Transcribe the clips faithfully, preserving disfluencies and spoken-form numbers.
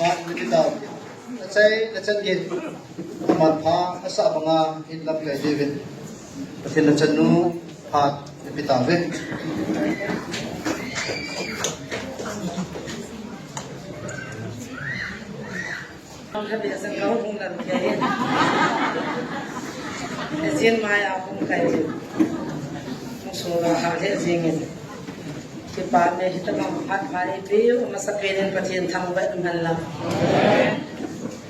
Phat na pe tauvin. Achai na chan gei. Aman pha asa banga hin lamkai diuvin. Pathen na chan nu phat na pe tauvin. Ang khat dia sang kau hung lam kei. Jin mai a hung kai. Hung so la ha le jing in. Kipa me hita bang phat pha ipi, masa pen in Pathen thangvah in um hen lang.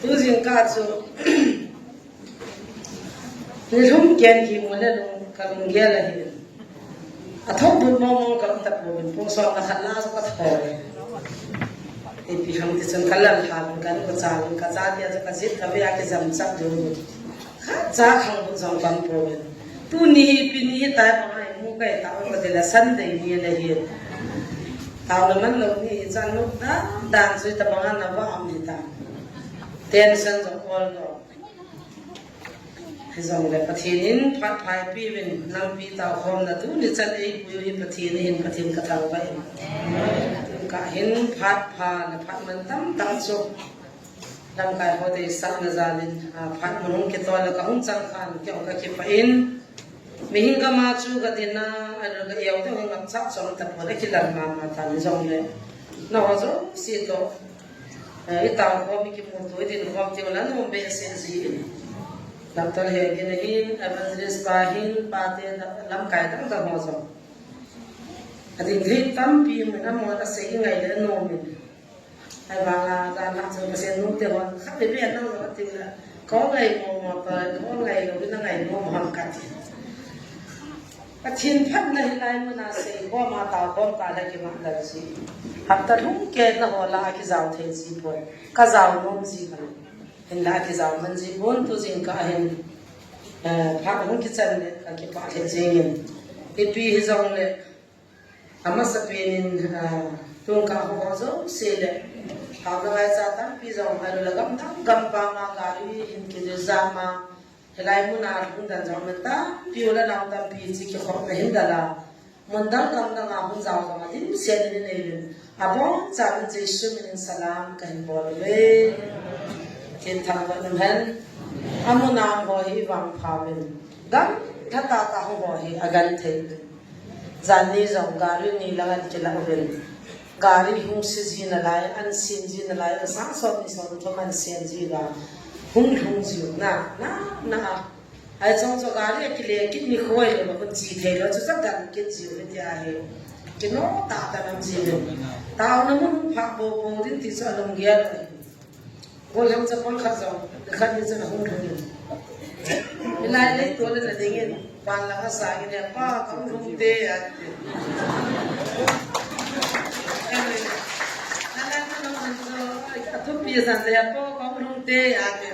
Tu jingkah chu, nilhum ken kimu le lung, ka lunggel ahi. Athou bul mong mong ka um tapouvin, pung som le khat la chu ka thou. Ipi ham ti chun ka lal ha lung, ka nu ka cha lung, ka chate chu ka jit ka ve a kijam chap diu. Khat cha khang bul jong ka um pouvin. Tuni hi, ipi ni hitai bang a imu kai tao ka ti le Sunday ni le hi. Taona manlou ni hi chan nu dan dan chu tabang a na va um hita. Tension jong ol lou. Hijongle Pathen in phat pha eipeuvin, lampi taokhomna tuni chan eipui u hi Pathen ahin, Pathen ka thangvah in. Tun ka hin phat pha le phat man tamtah chu lamkai ho deisahna jal in, a, phat mun hung kitol le ka hung chang khan kei jong ka kipah in. Mihem gam a chu ka dinga, a, ka iau te hung ngap chah chom tapon, a kilam mama tan hijongle. Nangho jouse toh Eh, i taokhom, i kimuto, i dinkhom teng le anom behseh ji in. Doctor Hegin ahin, Evangelist pa hin, pate lamkai dang dang ho jong. Ading thei tampi um in, amahon asei ngai le anom in. Ahivanga, dan lah chun Pathen nute hon, khat le vet nang jong ati le, ka ngaimo mo pa, ka ngailou, na ngaimo mo ham kati. Pathen phatna hilai muna seikhom a taokhom tah le kimat lou ji. Hapta lhung kei na ho lah a kijao thei ji pon. Ka jao nom ji kha. Hinlah kijao man ji pon, tu jingkah hin, eh, phat hung kichan le ka kipah lheh jeng in. Ipi hijongle, amasapen in, ah, tun ka ho jouse le. Taona ngaicha tampi jong, ahilou le gamdang gampam a gari hin kijam a. Hilai muna lhung dan jong aman tampi u le nao tampi chu kikhopna hin dal a. Mun dang gam dang a hung jao jong adimset in inei uvin. Abonchauvin Jesu min in salam kahin bol uve. Pathen thangvah in um hen. Amun a hung ho hi vangpha uvin. Gamlha tah tah hung ho hi agenthei uvin. Janhi jong gari ni lang an kila uvin. Gari hung se ji nalai, an sem ji nalai, an sang som ni som thum an sem ji uva. Hung lhung ji u na, na, na. Ahi chong chu gari akile kit nikho lou, hung che thei lou, chuche dan kit ji u hiti ahi. Kino tah tah in um ji u. Taona mun hung phah bou bou ding ti chu alunggel ahi. Gollhang chapang khat jong, khat ni chun ahung lhung in. Hilai lei tol in ading in, pan lang asang in, "He pa, kahung lhung te," ati. Hilai tol in chu, athupi asan le, "He pa, kahung lhung te," ati.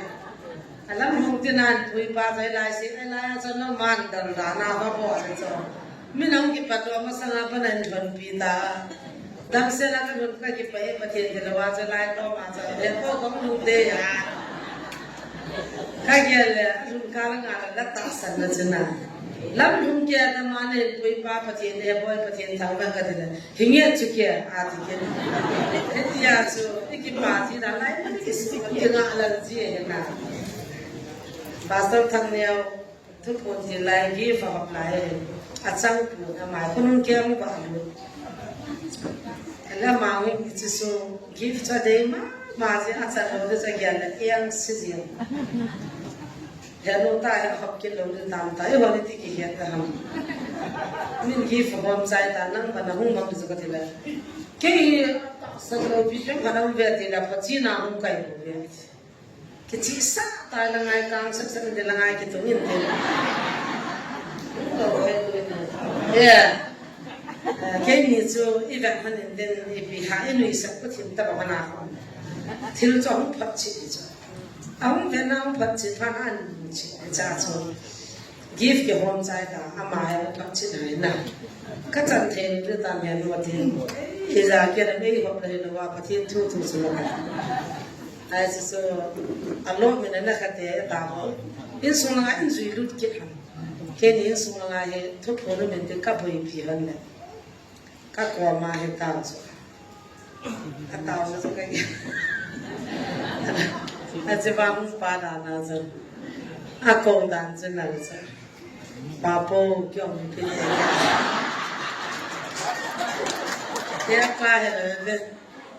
Alam lhung tin ahin pui pa chu hilai se, hilai a chun aman dan dan a va bol chu. Min ahung kipat lou masang a pat ahin lhunpi ta. Damsel a kalhun kakipah e, Pathen tilou a chu lai kom a chu, he po kong lhung te a. Kagel le, alhun kah lang a la tahsan na chu na. Lam lhung kei a aman ahin pui pa Pathen, he boi Pathen thangvah kati le. Hinge chu kei a ti kei. Hitia chu, i kipah ji dan lai, i kisuh, i ngah lal ji e na. Pastor Thangneo, Thuphon til lai gift ahop lai e. Achang pon ama khonung kei mu ba lu. Ala ma ngi chu so gift cha dei mama ji, achan lou de cha gel le yang si ji. He nu ta he hop kit lou de tam ta. Eiho ni ti kihet ta ham. Min gift hom chai ta nang ba na hung mang chu kati le. Kei hi sa lou pi jong ba na hung ve ti la pha chi na hung kai lou ve. Kichihsah ta, la ngai kang sah sah in te, la ngai kitung in te. Yeah. Eh, keini chu i vet man in te, ipi ham i nuisat u thim ta ba mana ko. Thil chu hung phat chi chu. Ahung vet na hung phat chi phat an chi cha chu. Gift kihom chai ta, ama he ka chin hai na. Ka chan thei lu ta me nu tin. Ija kei na mei hop la hi lo wa Pathen thu thu su lo. Ai su su, a lo mi na na ka te ta ho. Insung langa in jui lut kit ham. Keini insung langa hi thuphon min te ka boi pi han le. Ka koma hi tao chu. Ka tao chu ka. Achi vang pa dan a chu. Ako dan chu nang chu. Papo, kihong ipi te. Te pa he le.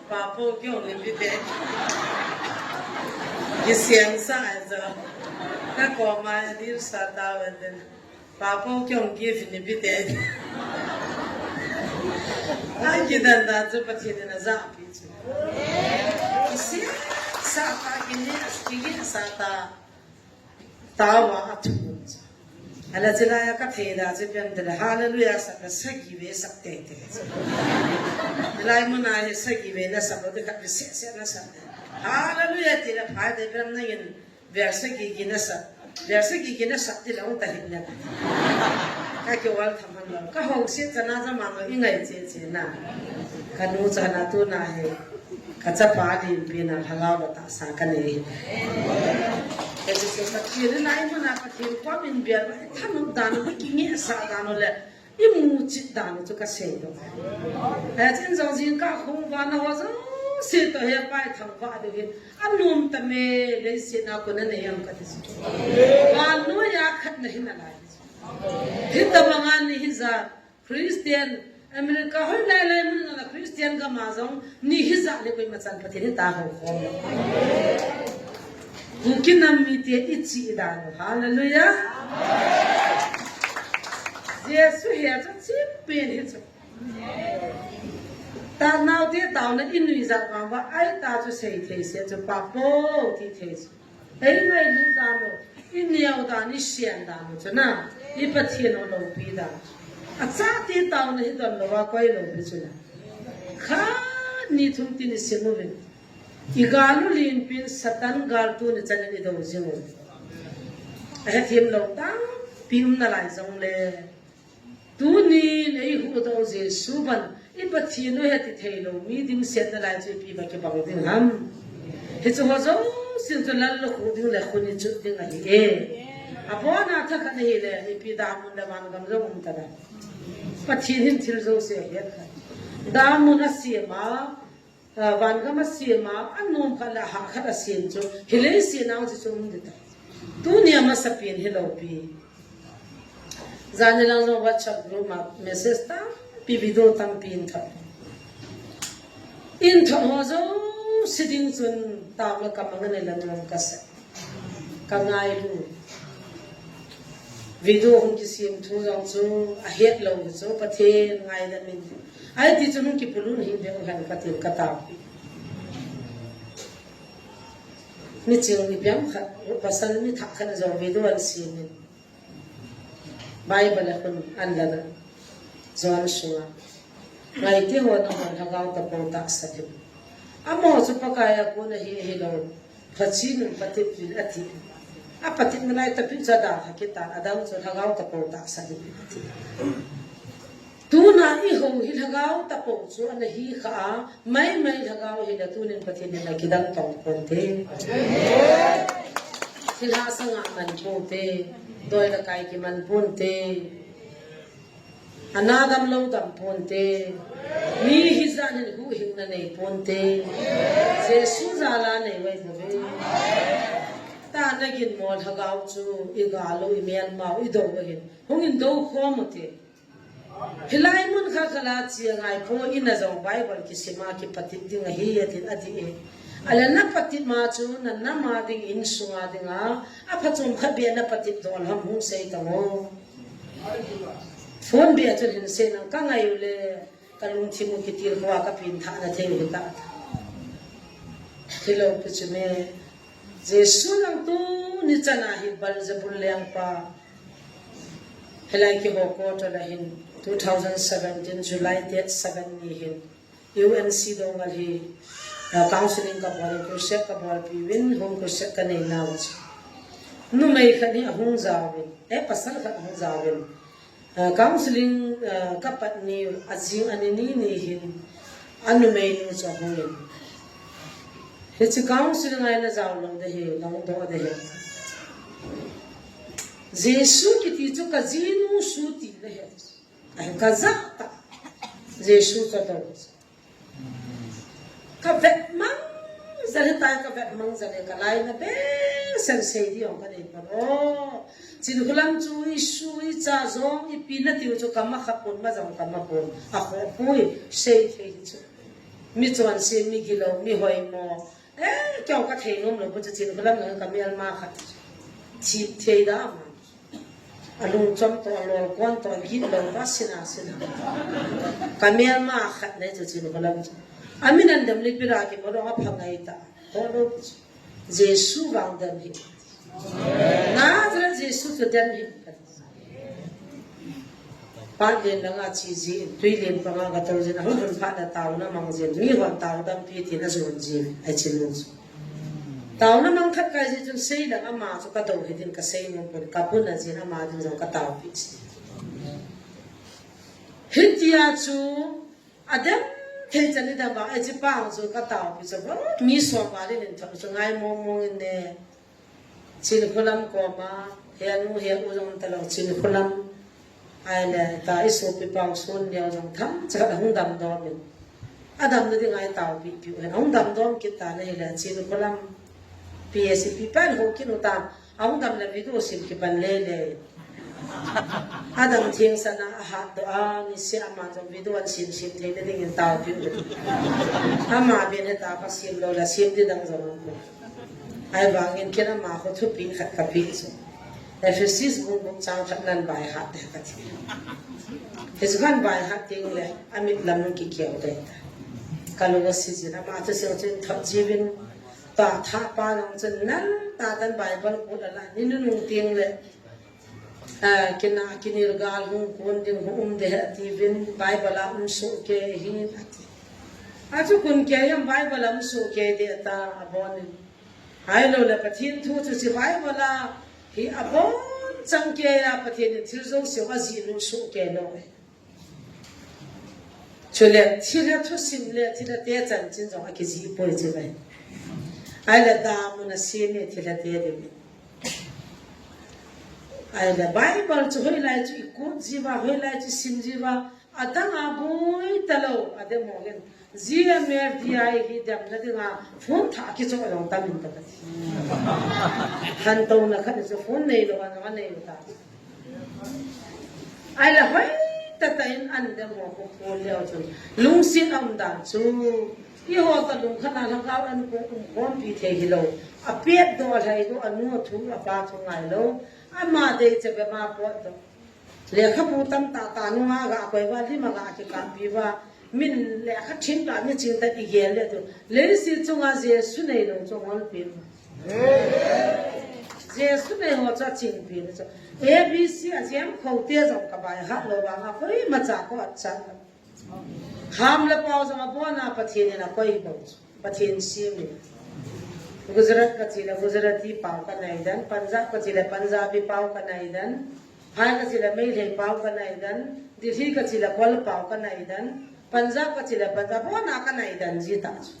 Papo, kihong ipi te. Kisiang sa a chu. Ka koma dil sa ta ve den. Papo, kihong gift ipi te. Ai, kidan dan chu Pathen in ajahpi chu. Kisiang sa ta, kini, kini sa ta. Tawa a thu. Ala chila ya ka thei da chu pian de la. Hallelujah, sa ka sagi ve sa te te. Lai mun a he sagi ve na sa lo de ka se se na sa. Hallelujah, ti la pha de pian na yin. Verse ki ki na sa. Verse ki ki na sa ti la un ta hin na. Ka ki wal tham han lo. Ka hong se ka na za ma lo i ngai che che na. Ka nu cha na tu na he. Ka chapa dinpi na lhagao vatah sa ka nei hi. Ka chu chu Pathen in a i mun a Pathen kom in bial, i thanop dan u, i kingeh sah dan u le, i muchit dan u chu ka sei doh. Hichin jong jingkah khong vana ho jouse toh he pai thangvah diu hi. Anom tah me, leiset a kon anei am kati chu. Vannoi a khat na hi nalai. Hitabang a ni hijat. Christian, America hoi lai lai mun a Christian gam a jong ni hijat le koima chan Pathen hi ta ho khom. Kuki nam mite i chi dan u. Hallelujah. Jesu hi a chu chi pen hi chu. Tanaote taona i nuijat vang uva, ai ta chu sei thei se chu, Papo ti thei chu. Ei ngailut dan u, i neo dan, i sian dan u chu na, i Pathen u loupi dan. Achate taona hi don louva koi loupi chu na. Khat ni thum tin i sim uvin. I gal u lenpin Satan gal tuni chan in i do jing u. Ahethem lou tampi um nalai jongle. Tunin eihuhdoh u Jesu ban, i Pathen u hi ati thei lou, mi dimset nalai chu ipi ba kibang ding ham. Hichu ho jousen chu lallukhuh ding le khun i chut ding ahi e. Abona thakhat ahile, ipi damun le vangam jong um ta da. Pathen hin thil jouse ahet kha. Damun asem a, Ah, vangam asem a, anom khat le ahah khat asem chu, hi leiset a chu chu um ding ta. Tuni a masapen hi loupi. Jan ni lang jong WhatsApp group a message tampi, video tampi in thot. In thot ho jouse ding chun taona kamang anei le nom kasa. Ka ngailu. Video hung kisem thu jong chu ahet lou chu Pathen ngaidam in. Ai ti chun hung kipulun hih beh hen katin ka tao. Mi ching mi piang khat, pasal mi thah khat jong video an sem in. Bible a khun an la na. John sunga. Ngaite ho nangho lhagao tapo tahsan hih un. Amaho chu Pakai a kon ahi, ahilou. Phachi nun patep uvin ati. Apatep nalai tapi chu adalha kit tan, adang chu lhagao tapo tahsan hih un ati. Tuna eiho hi lhagao tapo chu ana hi kha a, maimai lhagao hile tunin Pathen in ana kidang tong ponte. Thilha sanga man ponte. Doi le kai kiman ponte. Ana damlou dam ponte. Mi hijat in huhhingna nei ponte. Jesu jal a nei uva bou ve. Tah nagin mo lhagao chu i gal u, i melmau, i dou u ahin. Hungin dou khom ute. Hilai mun khat khat a chia ngai po, in a jong Bible kisim a kipatep ding ahi atin ati e. Ahile napatep ma chu nanam a ding, insung a ding a, aphachom khat beh napatep doh ham hung sei tan o. Phone beh a chun hin sei nang, ka ngai u le, ka lungthim u kitil kho a ka pengthah na thei u hita. Thilou pi chu me. Jesu lang tuni chan a hi Beelzebul lengpa. Hilai keiho quarter a hin two thousand seventeen July date seven ni hin U N C Doungel hi, ah, counseling ka bol in, crusade ka bolpi uvin, home crusade ka nei nau chu. Numei khat hi ahung jaovin, eh, pasal khat ahung jaovin. Ah, counseling, ah, ka pat ni, ajing ani ni ni hin, anumeinu chu ahung in. Hiche counseling a ina jao lou ding ahi, lou doh ding ahi. Jesu kiti chu ka jinu su ti ding ahi. Ahi ka ja ta. Jesu ka do. Ka vet mang jal hi tai ka vet mang jale ka laina behseh sei ding jong ka nei pon o. Chinkholam chu i su i cha jong i pi na tiu chu ka ma kha pon, ma jong ka ma pon. A kho pui sei thei chu. Mi chonse, mi gilou, mi hoimo. Eh, kei jong ka thei nom lou pu chu Chinkholam lang ka melma khat. Thi thei da ma. A lungchom toh, a lolkon toh, a gitlou va sina sina. Ka melma khat nei chu Chinkholam chu. A min an dem le pira ki mo dong a pha ngai ta. Ho lo chu. Jesu vang dem hi. Nazareth Jesu chu dem hi. Patlen langa che jin, Tuilen panga ka tou jin, ahung hun phat na taona mang jin, mi hon tao dampi tin a jon jin, a chin lung chu. Taona mang khat kai jin chun sei lang ama chu ka dou hi tin ka sei nom pon, ka pun a jin ama ding jong ka taopi si. Hitia chu a dem thei chan ni da ba, a chi pang chu ka taopi chu, mi som ba le nin thon chu ngai mong mong in ne. Chinkholam koma, he nu he u jong ta lou, Chinkholam. Ahile, ta i sopi pau sun leo jong thang, cha khat hung damdom in. A damna ding a i taopi piu hen, hung damdom kit ta na hile, Chinkholam. P S P pan ho kin u ta, a hung damna video sim kipan le le. A dam theng sana a hat doh a, ni se ama jong video an sim sim thei na ding in taopi u. Ama ben he ta ka sim lou la, sim di dang jong. Ahivangin ken ama kho thupi khat ka pe chu. Ephesus bung gup chang khat nan by heart te ka ti. Hichu kan by heart teng le, a mit lam in ki kiau dai ta. Ka lung a si jin ama chu sing chun thot jiuvin, ta tha pa nang chun nan ta tan Bible kut a la, ni nunung teng le, ah, kina, kinir gal hung kun ding hung um de he a tiuvin, Bible a um soh kei hi a ti. A chu kun kei hiam Bible a um soh kei de ta a bon in. Ahilou le Pathen thu chu chi Bible a hi a bon chang kei a Pathen in thil jouse a jih lut soh kei lou e. Chule thilha thusim le thilha te chanchin jong a kijih poi chi ve. Ahile damun a sem e thilha te ding. Ahile Bible chu hoilai chu i kut jiuva, hoilai chu sim jiuva, a dang a boi ta lou, a dem ho hin. G M F D I hi demna dinga phone thah kichoh jong tam in ta ka ti. Khantouna khat chu phone neilou a, a neilou ta. Ahile hoi tah tah in an dem ho khu phone leo chun. Lungset a um dan chu. Eiho toh lungkhat a lhagao an khu um khompi thei hilou. A pet doh, a lhai doh, a nu a thu, a pa thu ngailou. Ama dei che be ma pot doh. Lekhabu tam tah tah nunga ga koi uva, lim a ga kikappi uva, min lekha thim ga mi ching tah i gel le tu. Leiset chunga Jesu neilou chu ngol pi. Jesu nei ho chu a ching pi chu. A B C a jem kho te jong ka by heart lou vang a koima cha ko a chan. Ham le pao jong a bon a Pathen in a koi bou chu. Pathen sem in. Gujarat ka che le Gujarati pao ka nai den, Punjab ka che le Punjabi pao ka nai den, Phai ka che le Meitei pao ka nai den, Delhi ka che le Kol pao ka nai den, Punjab ka che le Punjab, bon a ka nai den ji ta chu.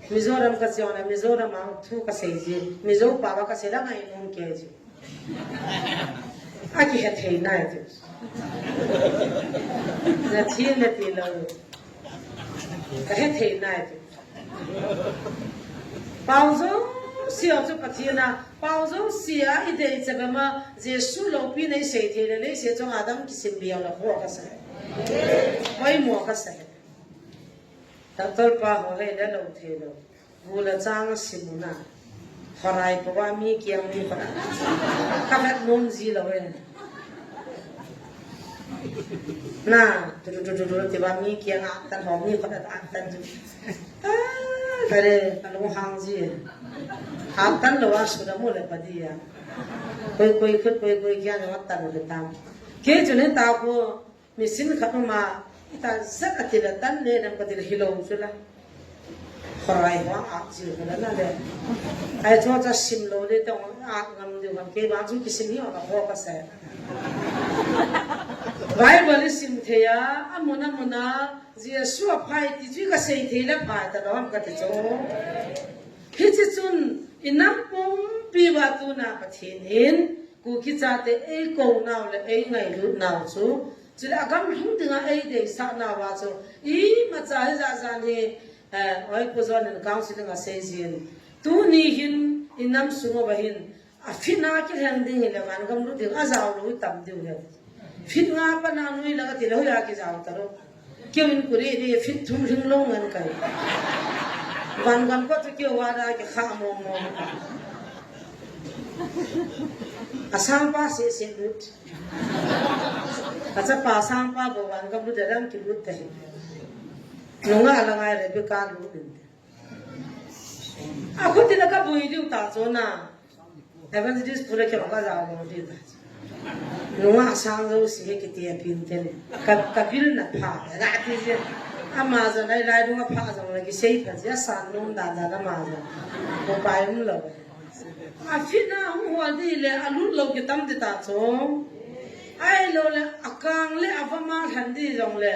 Mizoram ka che le Mizoram a thu ka sei ji, Mizo pao ka sei le ngai nom kei ji. A kihe thei nai ti. Na thi na ti lou. Ka he thei nai ti. Pao jouse a chu Pathen a, pao jouse a i dei che be ma, Jesu loupina i sei thei le, leiset chunga dam kisim be le ho ka sa. Poimo ka sa. Doctor pa ho le le lou thei lou. Bu le chang a sim u na. Khorai po a mi kiang mi khorai. Ka vet nom ji lou e. Na, tu tu tu tu tu ti ba mi kiang a tan ho mi khorai a tan tu. Ah, ka le, ka lung hang ji. A tan lou a su da mu le pa di a. Koi koi khut koi koi kiang a tan le tam. Kei chu ne ta ko. Machine khat um a, i tan sat a ti le tan le nam ka ti le hilou chu la. Khorai ho a ji ho la na le. Ai chu cha sim lou le tong a ngam diu ngam kei vang chu kisim hi a ho ka sa. Bible i sim thei a, a mun a mun a, Jesu a phai ti chu ka sei thei le phai ta lou ham ka ti chu. Hichi chun, i nam pumpi uva tuna Pathen in, Kuki chate ei kou nau le ei ngailut nau chu, chule a gam lhung dinga ei deisah nau a chu, imacha hi jahjan hi, Eh, oi, Pu John in counseling asei jin. Tuni hin, inam sung uva hin, a fit na kilheng ding hile van gam lut ding, ajao lou tam diu he. Fit nga pa na nui la ka ti lou ya kijao ta lou. Keu in kuri di fit thum hing lou ngan kai. Van gam ko tu keu wa da ki kha mo mo. Asang pa se se lut. Achapa sangpa bou van gam lut ding kilut te. Nunga la ngai Rebecca lut in. Akhuti la ka bui diu ta chu na. Evangelist pura ke ka ja lo di ta. Nunga sang lo si he kiti a pin ten. Ka, ka bil na pha. Ga ti je. Ama ja lai lai nunga pha ja la ki sei pha ja san nung da da da ma ja. Ko pai um lo. A fit na hung hol di le, a lut lou kitam ti ta chu. Ahilou le, a kang le, a va ma lhan di jong le.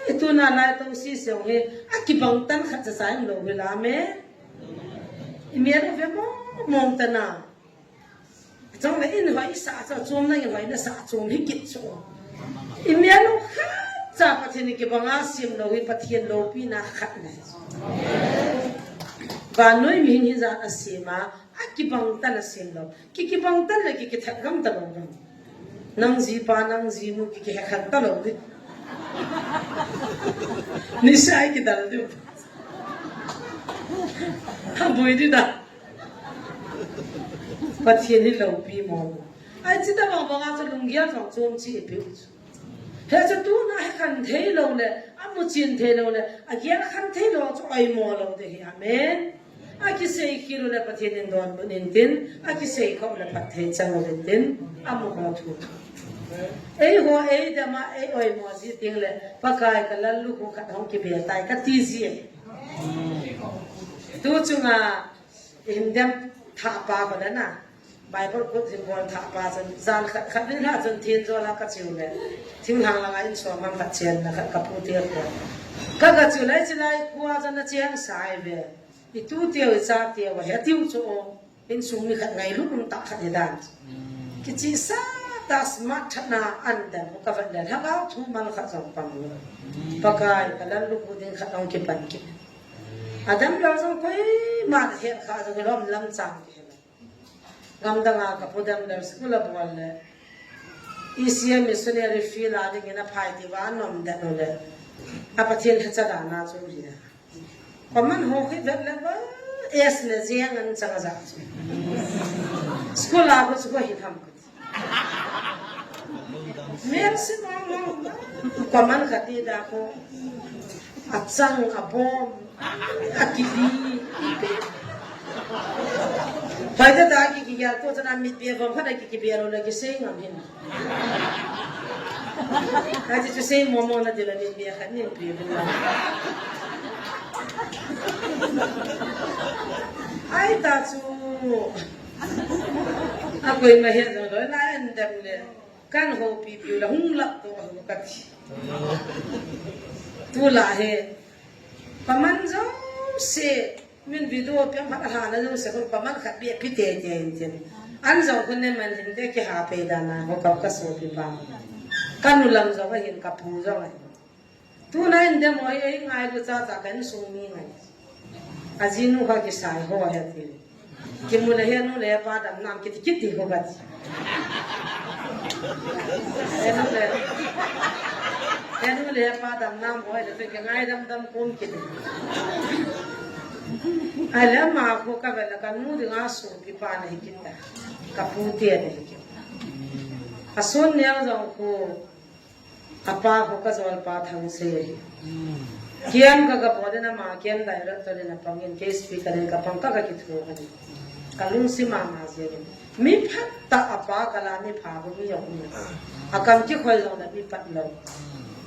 Eh, tuna lai tong si se jong hi, a kibang tan khat cha cha jong lou hi la me. I mel u ve mong mong ta na. Jong le in hoi sa cha chom na in hoi na sa chom hi kit chu. I mel u khat cha Pathen in kibang a sem lou hi Pathen loupi na khat na. Vannoi mi hin hi jan a sem a, a kibang tan a sem lou. Ki, kibang tan le ki, kithat gam ta lou gam. Nang ji pa, nang ji nu ki, kihe khat ta lou di. Ni sai ki dal di. Ha boi di da. Pathen hi loupi mo. Ai chi ta bang bang a chu lunggel jong chom chi i piu chu. He chu tuna he khan thei lou le, a mu chin thei lou le, a gel khan thei lou chu oi mo lou de hi. Amen. A kisei khel u le Pathen in donbut in tin, a kisei khom le phatthei chang u le tin, a mu ho thu. Ei ho, ei dam a, ei oi mo ji ting le, Pakai ka lallukhu khat hung kibe tai ka ti ji. Tu chunga, i hin dem thah pa ko le na. Bible kut hin bol thah pa chun, jan khat, khat ni la chun thin jo la ka chiu le. Thinglhang langa in som ham khat chen na khat ka pu te ko. Ka ka chiu lai chi lai khua chun na cheng sai ve. I tu teu i cha teu he tiu chu o. In sung mi khat ngailut um ta khat hi dan. Kichi sa ta smart tha na an dan ka vat le. Lhagao thu mal khat jong pang lo. Pakai ka lallukhu ding khat ong kipan ki. Adam lo jong koima he kha jong lom lam chang ki. Gamdang a ka pu dam le school a bol le. E C M missionary field a ding in a phai ti va nom da no le. A Pathen he cha da na chu ri da. Koman ho khi vet le ba. Es le jeng an chang a ja chu. School a ko chu ko hi tham ko. Mel si mong mong. Koman ka ti da ko. A chang a bom. A kili. Pai ta ta ki ki ya ko ta na mit bia bom khat a ki ki bia lo na ki sei ngam hin. Ai ti chu sei mo mo na ti la mit bia khat ni bia bom. Ai ta chu. A koima he jong lo na en dem le. Kan houpi piu le hung lap to ho ka ti. Tu la he. Paman jong se min video piang phat a hana jong se ko paman khat bia pi te te in tin. An jong ko ne man hin te ki ha pe da na ho ka ka so pi pa. Ka nu lam jong a hin ka pu jong a hin. Tuna in dem oi ei ngai lu cha cha kan sung mi ngai. A ji nu kha kisai ho he ti. Kimu le he nu le pa dam nam kiti kiti ho ka ti. He nu le, he nu le pa dam nam ho he le ki ngai dam dam kum kiti. Ai le ma ko ka ve le ka nu ding a su pi pa na hi kita. Ka pu te na hi kita. A sun ne jong ko. Apa ko ka jol pa Thangsei ahi. Kiam ka ka bol in ama kiam director in a pang in kei speaker in ka pang ka ka kitho ka ni. Ka lungsim mama jeng in. Mi phat ta apa ka la mi pha bu mi jong um. A kam kikhoi jong la mi pat lo.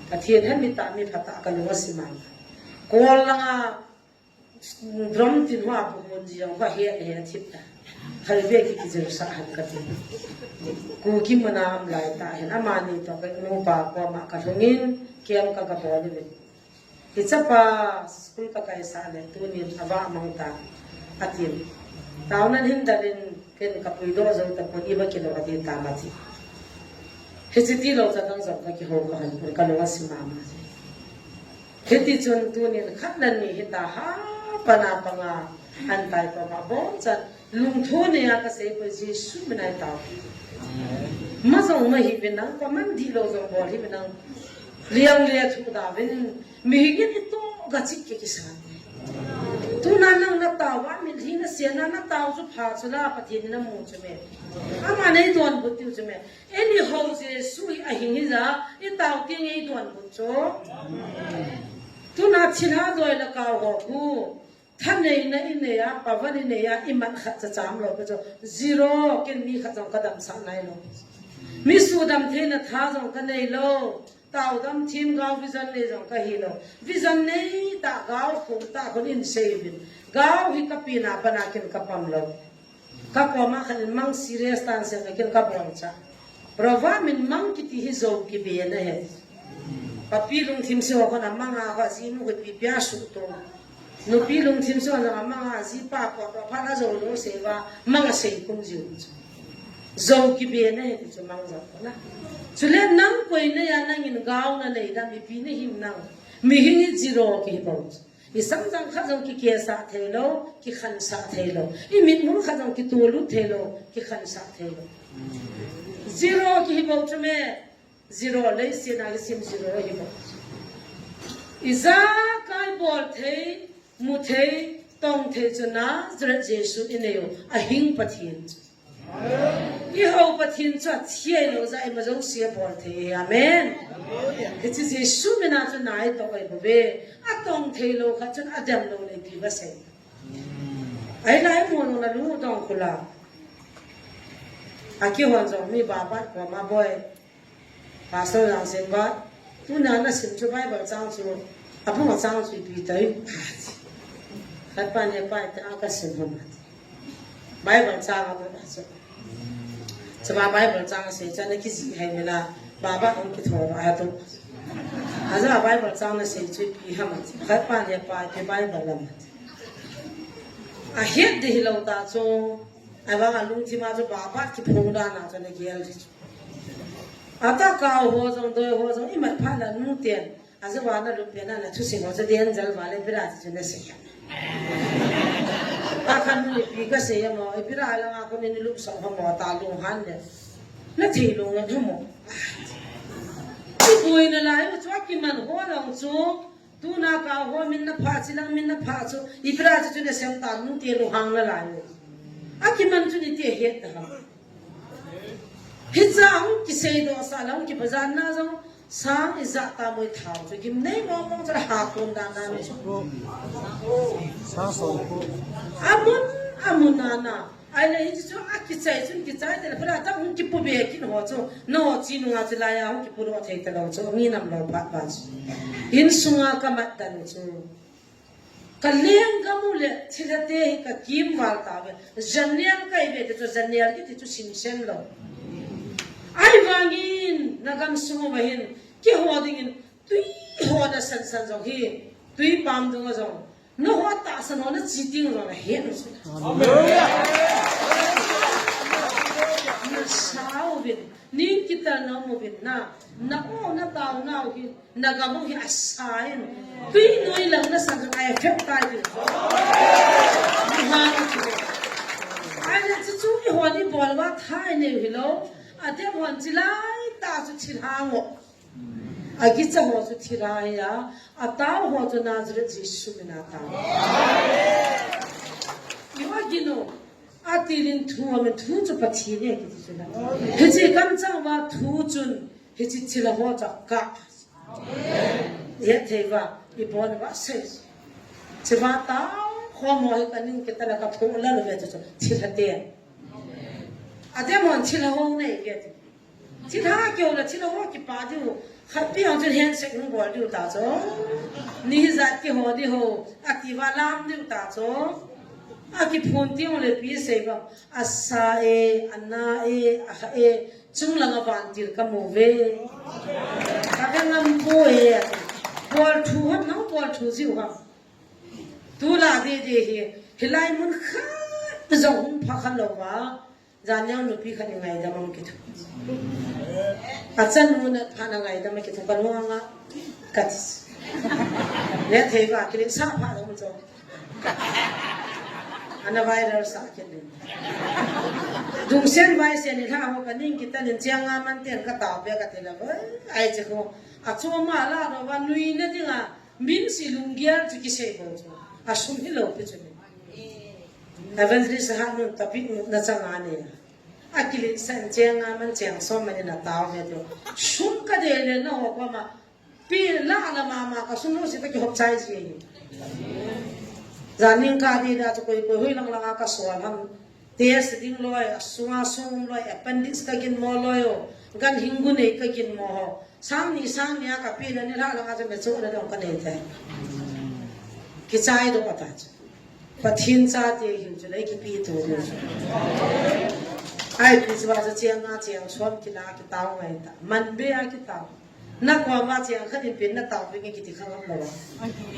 Pathen he mi ta mi phat ta ka lungsim mama. Kol langa Drum tin hua pu hon ji jong hua he he thip ta. Hal ve ki ki jil sa han ka ti. Kuki mana am lai ta hin amani to ka nu pa ko ma ka lhungin kiam ka ka bol ve. Hi chapa school ka kai sa le tunin ava mang ta. Atin. Taunan hin dalin ken ka pui do jong ta ko iba kilo ati ta ma ti. Hichi ti lo cha dang jong ka kiho ka han ka lo asi mama. Hiti chun tunin khat le ni hita ha pana panga an tai to ma bon chan lungthim nei a kasei poi Jesu min a i tao. Ma jong ma hi vin nang, pa man di lo jong bol hi vin nang. Liang le thu da vin mi hi ngin i to ga chik ke kisa. Tuna nang na tao va min hi na sia na na tao chu pha chu la Pathen na mu chu me. Ama nei don bu tiu chu me. Anyhow, Jesu hi a hing hi ja, i tao tiang i don bu chu. Tuna thilha doi la kau ho khu. Thanei na i nei a, pavan i nei a, i man khat cha cham lo pe chu. Zero, ken mi khat jong ka dam sa nai lo. Mi su dam thei na tha jong ka nei lo. Tao dam thim gao vision nei jong ka hi lo. Vision nei ta gao khu ta khun in sei vin. Gao hi ka pi na pa na ken ka pam lo. Ka koma khan in mang serious tan se ka kin ka bol cha. Proverb min mang kiti hi zo kibe na he. Papi lungthim se ho khan a mang a ho ji nu ko pi pia su to. Nupi lungthim se ho na mang a ji pa ko to pha na zo lo se va mang a sei kum ji u. Zo kibe na he ti chu mang zo na. Chule nang koi na ya nang in gao na nei da mi pi na him nang. Mi hi ni zero ki hi bol. I samjang khat jong kikesah thei lo, kikhansah thei lo. I mitmu khat jong kitulut thei lo, kikhansah thei lo. Zero kihi bou chu me, zero leiset a kisim zero hi bou. Ijakai bol thei, mu thei, tong thei chu Nazareth Jesu i nei u, a hing Pathen chu. I hou Pathen chu a thi a i lo ja i ma jouse a bol thei. Amen. Hiche Jesu min a chu nai tong a i bou ve. A tong thei lo khat chun a dem lo le pi va sei. Ai lai mo na lu dong kula. A kihon jong mi ba ba ko ma boi. Pastor Langsen ba, tuna na sim chu Bible chang chu, a phung a chang chu ipi tai. Khat pa ne pa ta ka sim hom. Bible chang a ba chu. Chama Bible chang sei chu na kiji hai mena, ba ba ong ki thor a tu. Aja Bible chang na sei chu ipi ham. Khat pa ne pa ipi Bible lam. A het de hi lo ta chu. Ahivang a lungthim a chu ba ba kiphong dan a chu na gel di chu. Ata kau ho jong doi ho jong i mat phat la nu ten. A chu va na lut pe na na thu sing ho chu den jal va le bira chu na sei. A khan nu ipi ka sei mo, i bira la nga ko ni lu so ho mo ta lu han le. Na thei lu na mo. I boi na lai chu a kiman ho long chu. Tuna kau ho min na pha, chilang min na pha chu, i bira chu chu na sem ta, nu te lu hang na lai. A kiman chu ni te het ta ha. Hicha hung kisei do sa la hung kipajan na jong, sang i ja ta moi thau chu, gim nei mo mo chu ha ton dan dan chu. Sa so ko. Amun, amun na na. Ahile hichu chu a kichai chun kichai te le, pura ta hung kipu be kin ho chu, na ho chi nunga chu laiya hung kipu lo thei ta lo chu, mi nam lo phat ba chu. Insunga ka mat dan chu. Ka lenggam u le thilha te hi ka kim val ta ve. Janel ka i ve te chu, janel kiti chu simsen lo. Ahivangin na gam sung uva hin, keiho dingin, tui ho na san san jong hi, tui pam dunga jong. Na ho tahsan ho na chi ding jong na het u chu. Hallelujah. Na sa uvin, ning kitel na um uvin na, na o na tao nau hi, na gam u hi a sa in. Tui noi lang na san jong a effect tai ti. Ni ha na chu. Ai na chu chu i ho ni bol va thai nei u hi lo. A te hon chi lai ta chu thilha ngo. A kicha ho chu thilha hi a, a tao ho chu Nazareth Jesu min a tao. I va gin u, a tilin thu a min thu chu Pathen e kiti chu na. Hiche kam chang va thu chun, hiche thilha ho chu a kap. He thei va, i bon va sei. Hiche va tao ho mo hi ka ning kitel a ka phu la lo ve chu chu, thilha te. A te mon thilha ho nei ve chu. Thilha keu le thilha ho kipa diu. Khat pi ang chun handshake nung bol diu ta chu. Ni hi jat kiho di ho. A ti va lam diu ta chu. A kiphun ti le pi sei va. A sa e, a na e, a ha e. Chung lang a vantil ka mu ve. Ka ve ngam poi e. Bol thu ham nang bol thu jiu ham. Tu la de de hi. Hilai mun khat jong hung pha kha lo va. Jan leng nupi khat i ngaidam a kithu. A chanu na pha na ngaidam a kithu ka lung anga ka ti. Nethei va, kilin sa pha lo mu cho. Ana viral sa kin. Dungsen vai sen ni lha ho ka ning kita nin chiang a man ten ka tao pe ka te la. Ai che ko. A chu ma la ro va nui na ding a. Min si lung gial chu ki sei bo chu. A sum hi lo pi chu ni. Evangelist ha nun ta pi na chang a ni. A kilin san chiang a man chiang som man ni na tao ve chu. Sum ka de le na ho ko ma. Pi la la mama ka sum lo si ta ki hop chai ji. Zaning ka di da chu koi koi hui lang lang a ka so lam. Test ding loi, a sunga sum loi, appendix ka gin mo loi o. Gan hingu nei ka gin mo ho. Sang ni sang ni a ka pi na ni la lang a chu me chu na dong ka nei te. Ki chai do ka ta chu. Pathen chate hin chu lei kipe to ding. Ai pi chu va chu chiang a chiang som ki la ki tao ngai ta. Man be a ki tao. Na koma chiang khat in pen na tao pe nge kiti khang am lo.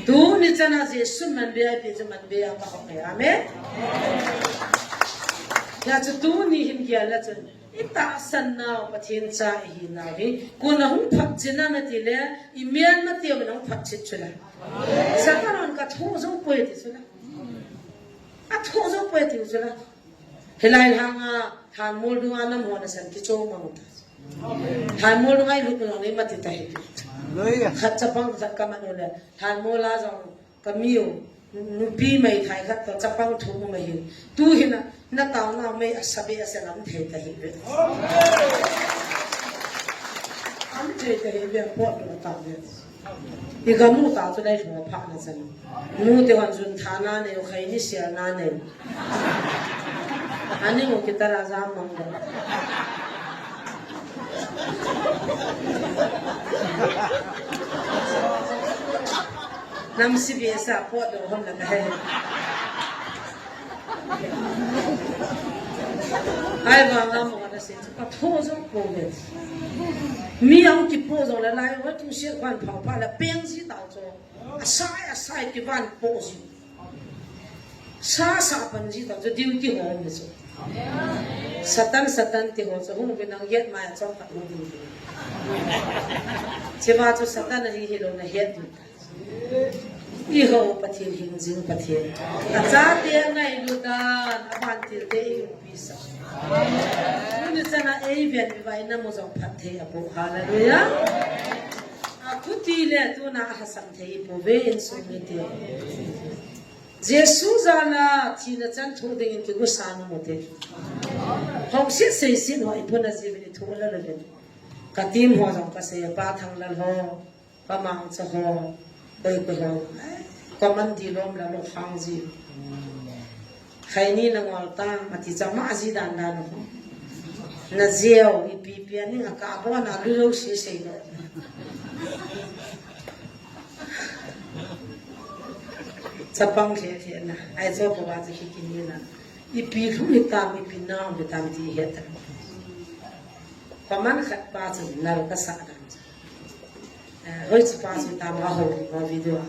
Tuni chana Jesu man be a pi chu man be a ka hok e. Amen. Ya chu tuni hin kia la chun. I tahsan nau Pathen cha i hi nau hi. Ko na hung phat chin na ti le, i mian na ti na hung phat chin chu la. Satan on ka thu zo ko ti chu la. A thu zo ko ti chu la. Helai hanga thanmol dunga nam ho na san ki cho ma ta. Thanmol dunga i lut no ni ma ti ta hi. Khat chapang khat ka man le. Thanmol a jong Ka miu, nupi mei thai khat to chapang thu mu mei hin. Tu hin a, na tao na mei a sabe a se lam thei ta hi ve. Am thei ta hi ve, pot lo ta ve. I ga mu ta tu dai lo pha na chan. Mu te wan jun tha na ne, khai ni sia na ne. Ani mo kita ra jam mang da. Nam si bia sa pot do hom la ka he. Ai vang lam mo na se chu ka tho zo ko ve. Mi ang ki po zo la lai wa tu se kwan phau pha la peng si tao cho. Asai asai ki van po si. Sa sa pan ji ta chu duty ho mi chu. Satan Satan ti ho chu hung bin ang yet mai chong ta hung bin. Chiva chu Satan a hi hi lo na het du. I ho Pathen hing jing Pathen. A chate ngai lu dan a ban til te i pi sa. Tuni chana ei ven mi vai na mo jong phat thei a po. Hallelujah. A khuti le tuna a hasam thei po ve in sung ni te. Jesu jala thina chan thu dingin kigu san u te. Hong sit sei sit ho i puna ji vin i thu la la vin. Ka team ho jong ka sei pa thang la ho, pa mang cha ho, koi koi ho. Ka man di lom la lo hang ji. Khaini na ngol tang, ati cha ma ji dan dan ho. Na jeo, i pi pi ani nga ka bo na lu lo sei sei lo. Chapang khe khe na, ai cho ko ba chi khi kini na. I pi lu i tam, i pi na, i tam ti he ta. Paman khat pa chu nal ka sa dan. Eh, hoi chu pa chu tam a ho, ho video a.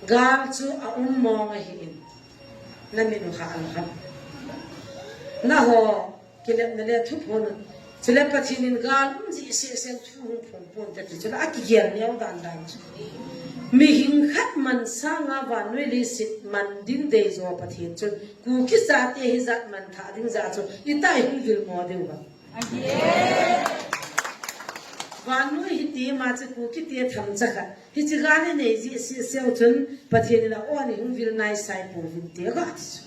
Gal chu a um mong a hi in. Na min u kha al kha. Na ho, Kilem na le thuphon. Chule Pathen in gal um ji se se thu hung phong pon te chu chule a kigel neo dan dan chu. Mihing khat man sanga vannoi leiset man ding dei jo Pathen chun. Kuki chate hi jat man tha ding ja chu. Ita hung vil mo deu ba. Vannoi hi ti ma chu Kuki te tham cha khat. Hiche gal i nei ji si sel chun Pathen in a o ni hung vil nai sai po vin te ga ti chu.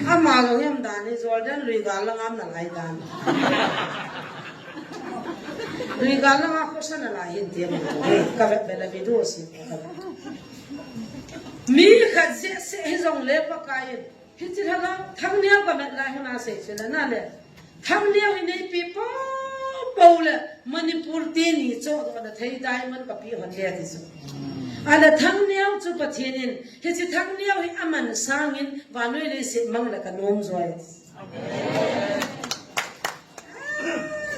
Ama lo yam dan ni Jordan lui gal la ngam na lai dan. Lui gal la nga ko sa na lai hin te ma. Ka vet be la video si ka vet. Mi khat je se hi jong le Pakai in Hiche lhang a Thangneo ka mat lai hon a sei chu la na le. Thangneo hi neipi po po le Manipur te ni cho do na thei diamond ka pi hon le ti chu. A le Thangneo chu Pathen in hiche Thangneo hi aman sangin vannoi leiset mang le ka nom joi.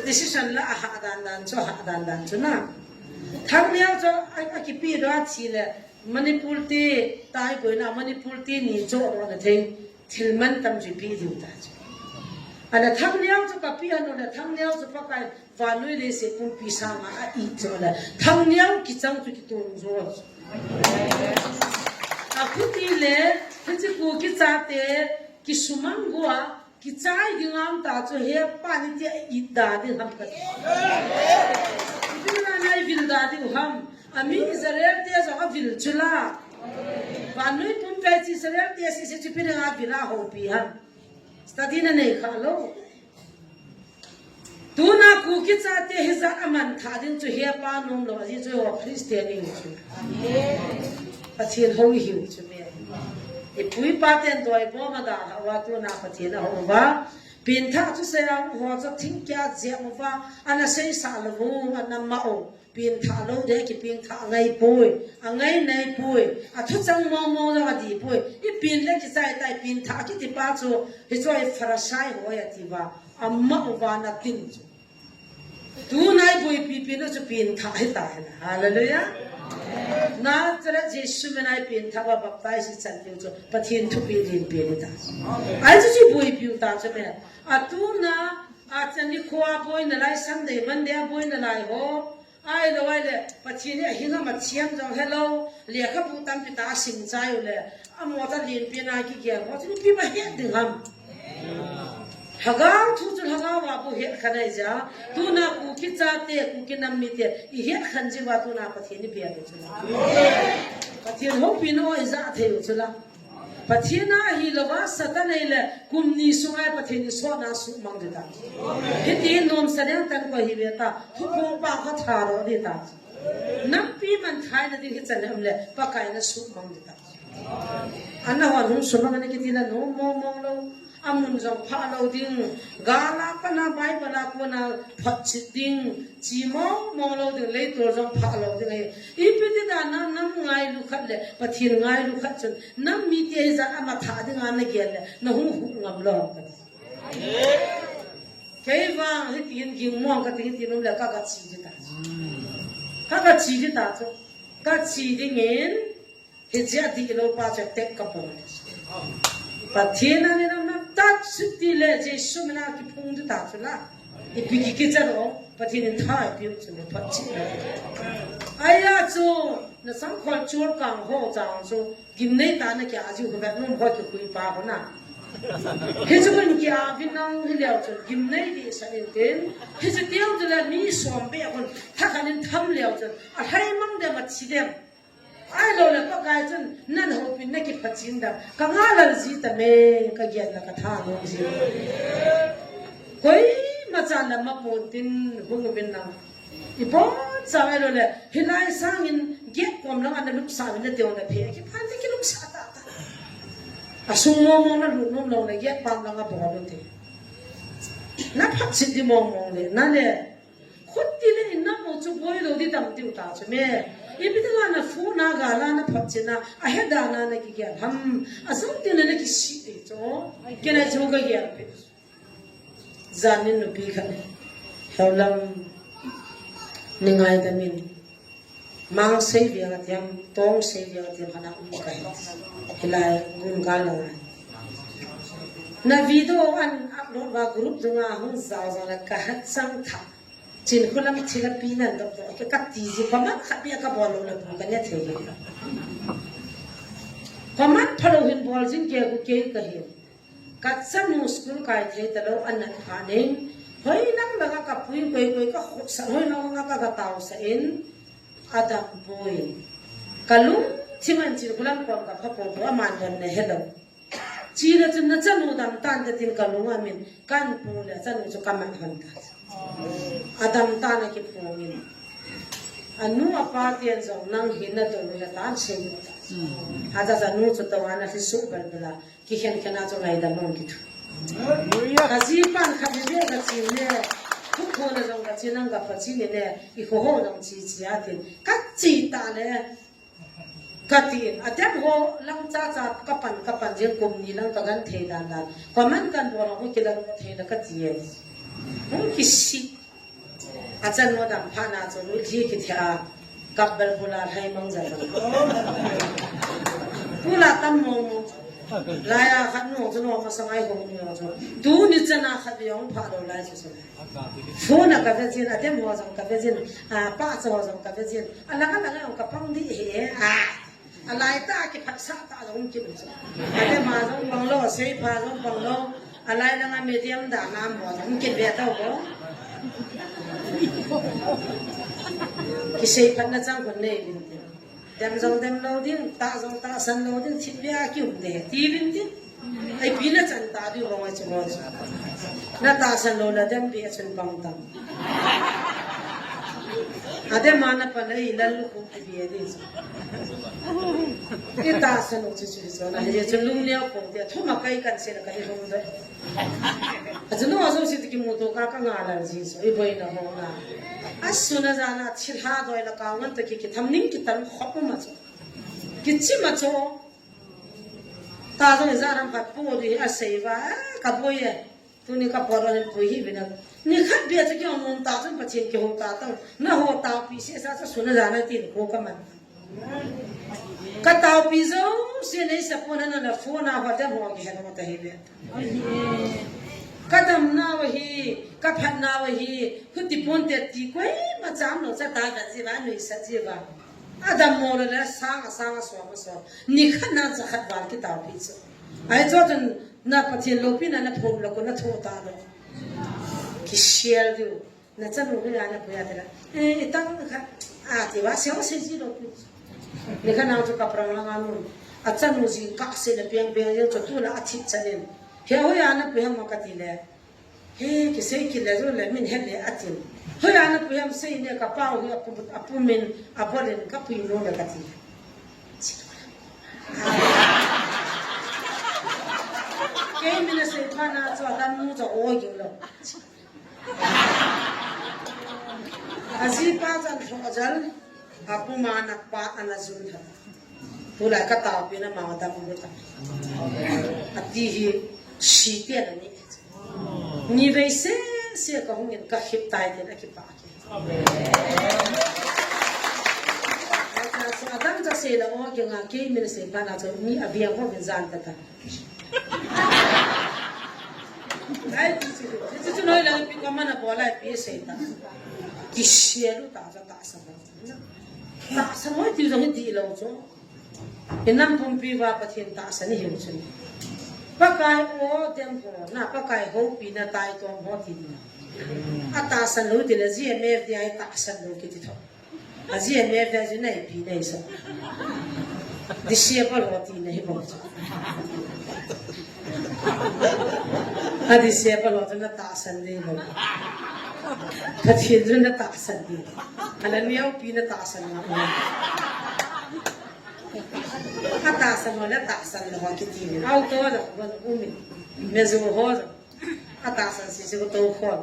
Decision la a ha dan dan chu ha dan dan chu na. Thangneo chu a, a kipi do a thi le Manipur te tai boina Manipur te ni cho do na thei. Thil man tam chu pi diu ta chu. Ana Thangneo chu ka pi anu na Thangneo chu Pakai vannoi leiset pumpi sanga a i chu na. Thangneo kichang chu kitun jo. Akhuti le, hiche Kuki chate, kisumang gua, kichai ding aum ta chu hepa ni tia i da ding ham kati. Ipi na nai vil da ding ham. Ami Israel te jong avil chu la. Vannoi pumpi chu Israel te sese chu ipi na vil a houpi ham. Study na nei kha lou. Tuna Kuki chate hijat a mangthah ding chu hepa nom lou, ajeh chu Christian ding chu. Pathen hou ihiu chu me. Ipu ipa ten doi bom a dalhah uva tuna Pathen ahou uva. Pengthah chu seiyang ho chu thingkia jeng uva, ana seisah lou u, ana mah u. Pengthah lou ding, kipengthah angai poi, angai nai poi, athuchang mong mong lou adih poi. Ipen le kichai tai, pengthah kiti pa chu, hichu Pharisai ho ahi ati uva, amah uva na tin chu. Tuna iboipi pen u chu pengthah hita hen. Hallelujah. Nazareth Jesu min a ipengthah uva baptize ichan diu chu, Pathen thupeh lenpen hita. Ahi chu chu iboipi u ta chu me. Atuna, achan nikho a boina lai, Sunday, Monday a boina lai ho. Ahilou, ahile, Pathen hi ahing ham athem jong helou, lekhabu tampi tah asim chai u le, amo tah lenpen a kigel ho, chu ipi ma het ding ham. Lhagao thu chu lhagao a bou het kha nai ja, tuna Kuki chate, Kuki nam mite, ihet khan jiu va tuna Pathen ibel u chu la. Pathen houpina ija thei u chu la. Pathen a hilou va, Satan a ahile, kum ni sunga Pathen in sotna suhmang ding ta. Hiti nomsa ding tah koi hi ve ta, thuphong pa kho tha lou ding ta. Nampi mangthah na ding hichan le um le, Pakai na suhmang ding ta. Ana hon hung sumang ana kiti la nom mong mong lou. Amun jong pha lou ding, gal a pat a Bible a kona photchet ding, che mong mong lou ding, leitol jong pha lou ding ahi. Ipi ti dan a nam ngailu khat le, Pathen ngailu khat chun, nam mite hijat a mangthah ding a nagel le, nahung huh ngam lou ham kati. Kei vang hitin ging mong kati hitin um le, ka, ka che ding ta. Ka, ka che ding ta chu. Ka che ding in, Hiche a dihlou pa chu tek ka pon. Pathen a ni nam na tat sut ti le Jesu min a kiphung ding ta chu la. Ipi ki kicha ro, Pathen in tha ipi u chu le phat chi. Ahi a chu, na sangkhol chul kang ho chang chu, gimnei ta na kia jiu ho vet nom ho kikhui pa ho na. Hichu kun kia vin nang hi leu chu, gimnei ding sa in tin. Hichu tiang chu le mi som be a kun, tha khan in tham leu chu, alhai mang dem achi dem. Ahilou le Pakai chun, nang houpin na kiphachen dam. Ka ngalal ji ta me, ka gel na ka thanom ji. Koima chan la ma pon tin hung uvin lang. Ibon cha ahilou le, hilai sangin gate kom lang ana lupsah uvin na teo na phe. Kiphan te kilupsah ta ta. Asung mong mong na lut nom lou le, gate pam lang abol u te. Na phachen ding mong mong le, na le. Khuti le in na mo chu boi lou ding dam tiu ta chu me. Ipi dinga na phone a gal a na phachen a, ahe dan a na kigel ham. Ajong tin le na kisih ding chu. Kei na chu ka gel pi. Jan in nupi khat. Heulam ni ngaidam in. Mang sei veng a tiam, tong sei veng a tiam, hana um ka hi. Hilai gun gal a ngai. Na video an upload va group dunga hung jao jao la ka hat chang tha. Chinkholam thil a pi nan dok dok, ka, ka ti ji, comment khat beh ka bol lou le bu ka ne thei. Comment phalou hin bol jin, kei gu kei ka hin. Ka chanu school kai thei talou, anat phat in. Hoi lang langa ka pui koi koi ka khut sa, hoi lang langa ka ga tao sa in. Adam pui. Ka lungthim an Chinkholam kom ka pha po po, aman dem ne helou. Chule chun na chanu dam tan te tin ka lung a min, kan pu le chanu chu ka man hon ta. Adam tan a kiphong in. Anu apa ten jong nang hin na dong le tan sei ta. Acha chanu chu to ana thi su bal bala, kikhen khen a chu ngaidam mong kithu. Ka ji pan khat ni le ka chi le, thu kho na jong ka chi nang ka pa chi ni le, i kho ho jong chi chi a tin. Ka chi ta le, Ka tin, atem ho lang cha cha ka pan, ka pan jeng kum ni lang ka gan thei dan dan. Comment kan bol ho kilang thei na ka ti e. Hung kisih. Achan mo dam pha na chu lu thi kithia. Kap bel bula lhai mang ja. Bula tam mo mo. Laiya khat nu chu nu masang a hung ni chu. Tuni chana khat vei hung pha lou lai chu chu. Phone a ka ve jin, adem ho jong ka ve jin, a pa cha ho jong ka ve jin. Alang alang a ka pang di he. A, alai tah kiphatsah tah jong ki chu. Adem a jong bang lou, seipha jong bang lou. Alai langa medium dan a mo jong ki ve tau ko. Kiseiphatna chang kon nei vin ti. Dem jong dem lou ding, tah jong tahsan lou ding, thil via kium de, ti vin ti. Ai pi na chan ta di vong ai chu vong chu. Na tahsan lou la dem via chun bang tam. Adem a na pan ai lal lu khu ai via di chu. I tahsan lou chu chu chu na, ye chu lung neo pon de, thuma kai kan se na ka hi hung de. Achu nu ajo si ti kimu to ka ka nga lal ji so, i boina ho na. Asuna jana thilha doi la ka ngan to ki, kitham ning kitam khop ma chu. Kichi ma chu. Ta jong i jaram khat pu di a sei va, a, ka boi e. Tuni ka por len pui hi vina. Ni khat bia chu ki ong ta chun Pathen kiho ta ta. Na ho ta pi se sa sa suna jana tin ko ka man. Ka taupi jouse nei sa pon na na phone a hua te mo ki he mo ta hi ve. Ka dam nau hi, ka phat nau hi, huti pon te ti koima cham lou cha ta ka ji va, nui sa ji va. A dam mo le le sang a sang a som a som. Ni khat na cha khat val ki taupi chu. Ai chu tun na Pathen loupina na phone lo ko na tho ta lo. Ki share diu. Na chanu hoiya na puiya tela. Eh, itang kha. A ti va se se ji lo pi. Ni kha nang chu ka prang langa nun. A chanu ji ka se na piang piang jeng chu tu la a thip chanin. He hoiya na puiya ma ka ti le. He kisei kile jo le min he le a tin. Hoiya na puiya sei ne ka pau hi a pu, a pu min a bolin ka pui no le ka ti. Kei min a sei pa na chu a dan nu chu o gi lo. Ajipa jan tho jal, apu ma na pa ana jun tha. Tulai ka taupi na ma dam bu ta. Ati hi si ti ana ni. Ni vei se se ka hung in ka khip tai tin a kipa ki. Acha so adam cha se la o ki nga kei min se pa na cho ni a via ho vin jan ta ta. Ai, ti chu, ti chu noi la pi ka mana bola pi sei ta. Ki se lu ta ta ta sa ba. Ta sa noi ti jong hi ti lo chu. Inam pumpi va Pathen ta sa ni hiu chu. Pakai o dem ho, na Pakai ho pi na tai tom ho ti ni. A ta sa lu ti le ji me ti ai ta sa lu ki ti tho. A ji a me ve ji nei pi nei sa. Disciple ho ti nei bol sa. A disciple ho na tahsan nei bol. Pathen chu na tahsan nei. Ana neo pi na tahsan na. A tahsan ho na tahsan na ho kiti ni. Auto da ban umi. Me zo ho. A tahsan sese ko to khom.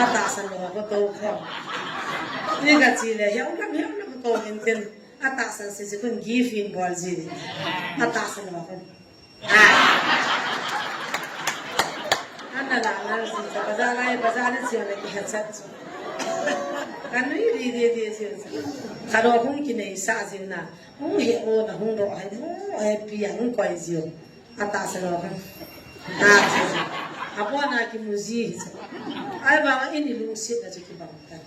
A tahsan lo ko to khom. Ni ka chi le, hiau lam, hiau lam ko hin tin. A tahsan sese ko give in bol ji. A tahsan lo ko. Ah. Ana la na ji ta, bazar lai, bazar ni chi le ki ha chat. Ka nui di di di ji. Ka lo hung ki nei sa ji na. Hung he o na hung ro hai mo, hai pi hung koi ji. A tahsan lo kan. A, a bona kimu ji. Ai ba ini lungset na chu kibang tan.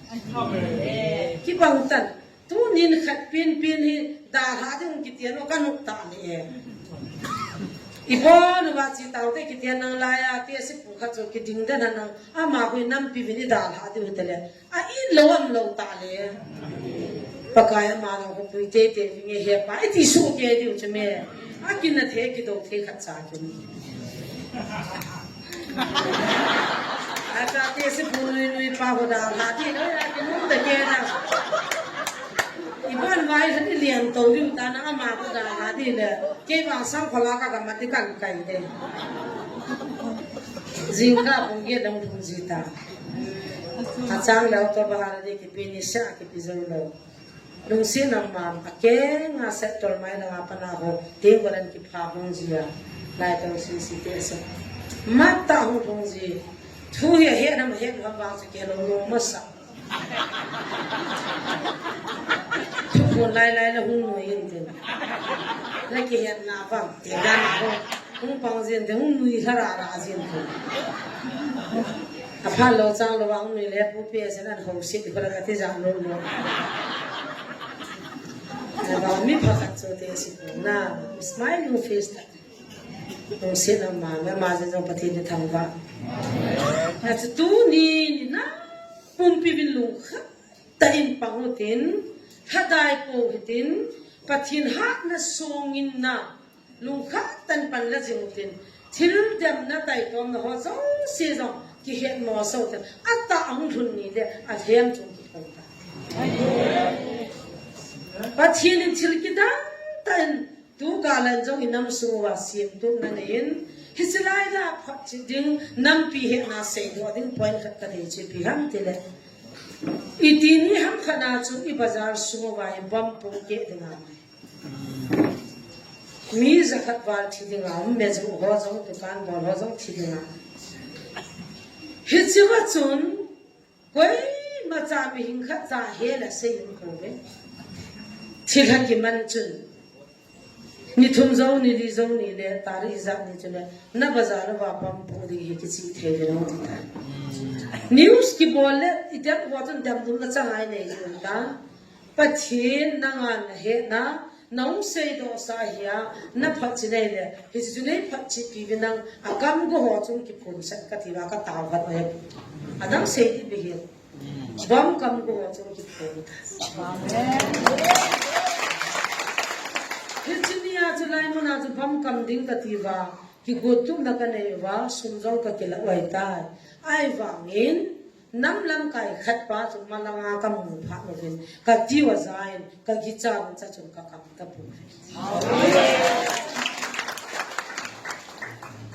Kibang tan. Tunin khat pin pin hi dalha ding kiti ano ka nop ta le. I bon va chi tau te kiti nang laiya te si pu khat chu kiding den nang ama hui nampi vin i dalha ding te le. A in lo am lo ta le. Pakai ama lo ko pui te te nge he pa. I ti su ke diu che me. A kin na the ki do the khat cha kin. A cha te si pu nui nui pa ho da ha ti lo ya ki nu te ke na. I bon vai ha ni lian to diu ta na ama ko da ha ti le. Ke bang sang khola ka ga ma ti kan kai de. Jingkah pung get dong thum ji ta. A chang leh to bahar a ding kipe ni sa kipe jou lou. Lungset na ma a keng a set tol mai na nga pa na ho. Te ko ran kipha hung ji a. Lai tong si si te sa. Mat ta hung hung ji. Thu hi a he na ma he na ba sa ke lo lo ma sa. Thu phun lai lai la hung mo yin tin. Na kihetna vang, ti dan a hung, hung pang jin te, hung nui hla ra ra jin te. Aphat lou chang lou vang nui le pu pi a sen an ho sit ko la ka ti ja lou lou. Na ba mi pha khat chu te si ko na, smiling face ta. Hung sit na ma, ma, ma jin jong Pathen ni thangvah. Na chu tuni ni na, pumpi vin lungkhat tah in pang utin, lhadai pou hitin, Pathen hatna songin na, lungkhat tah in pan la jing utin, thil demna taitomna ho jouse jong kihet mo so ten, atah ahung lhun ni le, alhem chung kiphong ta. Pathen in thil kidang tah in, tu kal a jong i nam sung uva semtup na nei in, hiche lai la phatchih ding, nampi hetna seidoh ding point khat ka thei chu ipi ham ti le. Iti ni ham khat na chu i bazar sung uva i bomb pohkeh ding a. Mi jakhat val thi ding a, um me ju ho jong, dukan bol ho jong thi ding a. Hiche va chun, koima cha mihing khat cha he la sei um ko ve. Thil ha kiman chun. Ni thum jou, ni li jou ni le, tarik ijat ni chu le, na bazar uva bomb poh ding hi kichih thei ve lou ti ta. News kibol le, i dem ho chun demdum na changai nei jin ta. Pathen nanga na hetna, na um seidoh sa hi a, na phatchih nei le, hichu nei phatchih pi vi nang, a kam go ho chung kiphun sat ka ti va ka tao khat o he. Adang sei di bi hi. Bomb kam go ho chung kiphun ta. Hiche ni a chu lai mun a chu bomb kam ding ka ti va, kigot tupna ka nei va, sum jong ka kila uai tai. Ahivangin, nam lamkai khat pa chu malanga ka mu phat uvin, ka tiu a ja in, ka gicha in cha chun ka kam ta pu.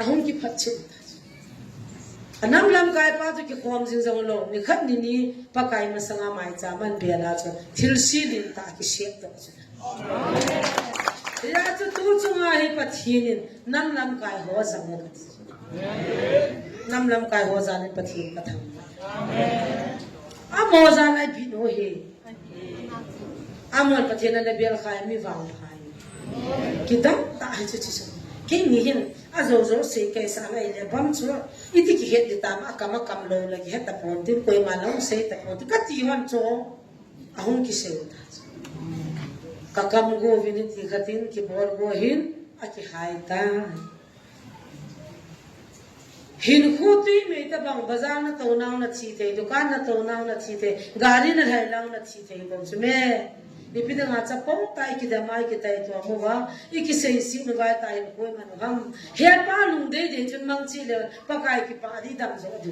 Ahung kiphatchih. A nam lamkai pa chu kikhom jing jong lou, ni khat ni ni Pakai masanga maicham aman bel a chu, thil silin tah kisep doh chu. Hia chu tu chunga hi Pathen in nam lamkai ho jang e kati. Nam lamkai ho jal in Pathen ka thangvah. Amaho jal a i bit u hi. Amaho Pathen ana bel khai mi vangpha hi. Kidang tah hi chu chu chu. Keini hin a jou jou sei kei sa lai le bomb chu iti kihet di tam a kam a kam lou la kihet ta pon tin koima la hung sei ta pon tin kati hon chu. Ahung kisei ta. Ka kam go vin ti khat in kibol go hin akihai ta. Hinkho tui mei tabang bazar na tou nau na thi thei, dukan na tou nau na thi thei, gari na lhai nau na thi thei bou chu me. Ipi dinga chapang tah i kidam a i kitaitom uva, i kisei sih uva tah hinkho i man u ham. Hepa lungdei dei chun mang chih le, Pakai kipah di dam jo di.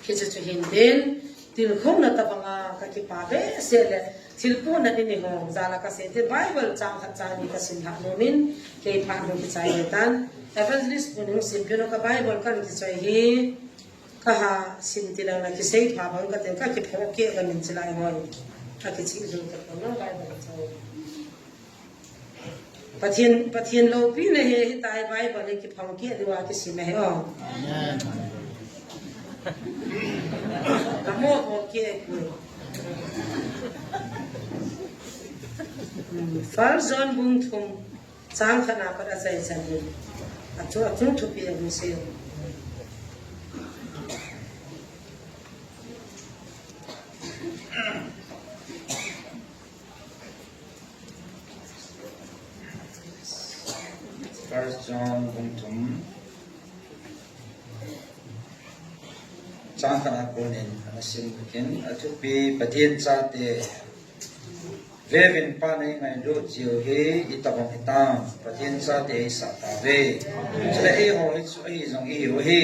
Hichu chu hin tin, tilkhouna tabanga ka kipah behseh le, thilpohna ni ni ho, jal a ka sei tin Bible chang khat chang ni ka sim lha nom in, kei phat lou kichai le tan. Evangelist pu nung sim pi no ka Bible kan kichoi hi, ka ha sim ti lang na kisei pha bang ka tin ka kiphoh keh ka min chilai ho. Ka kichih lou ka ko no Bible chang. Pathen, Pathen loupina hi, hitia Bible hi kiphong keh diu a kisim ahi o. Amen. Amo ho keh ku. Hmm, First John bung thum, chang khat na pat a chai chan hi. Achu, achung thupi a hung sei. First John bung thum, chang khat a konin ana sim kit in, athupi Pathen chate. Veuvin, Pan eingailut jiu hi itobang hitam, Pathen chate eisah tauve. Chule eiho hi chu ahi jong ihiu ahi.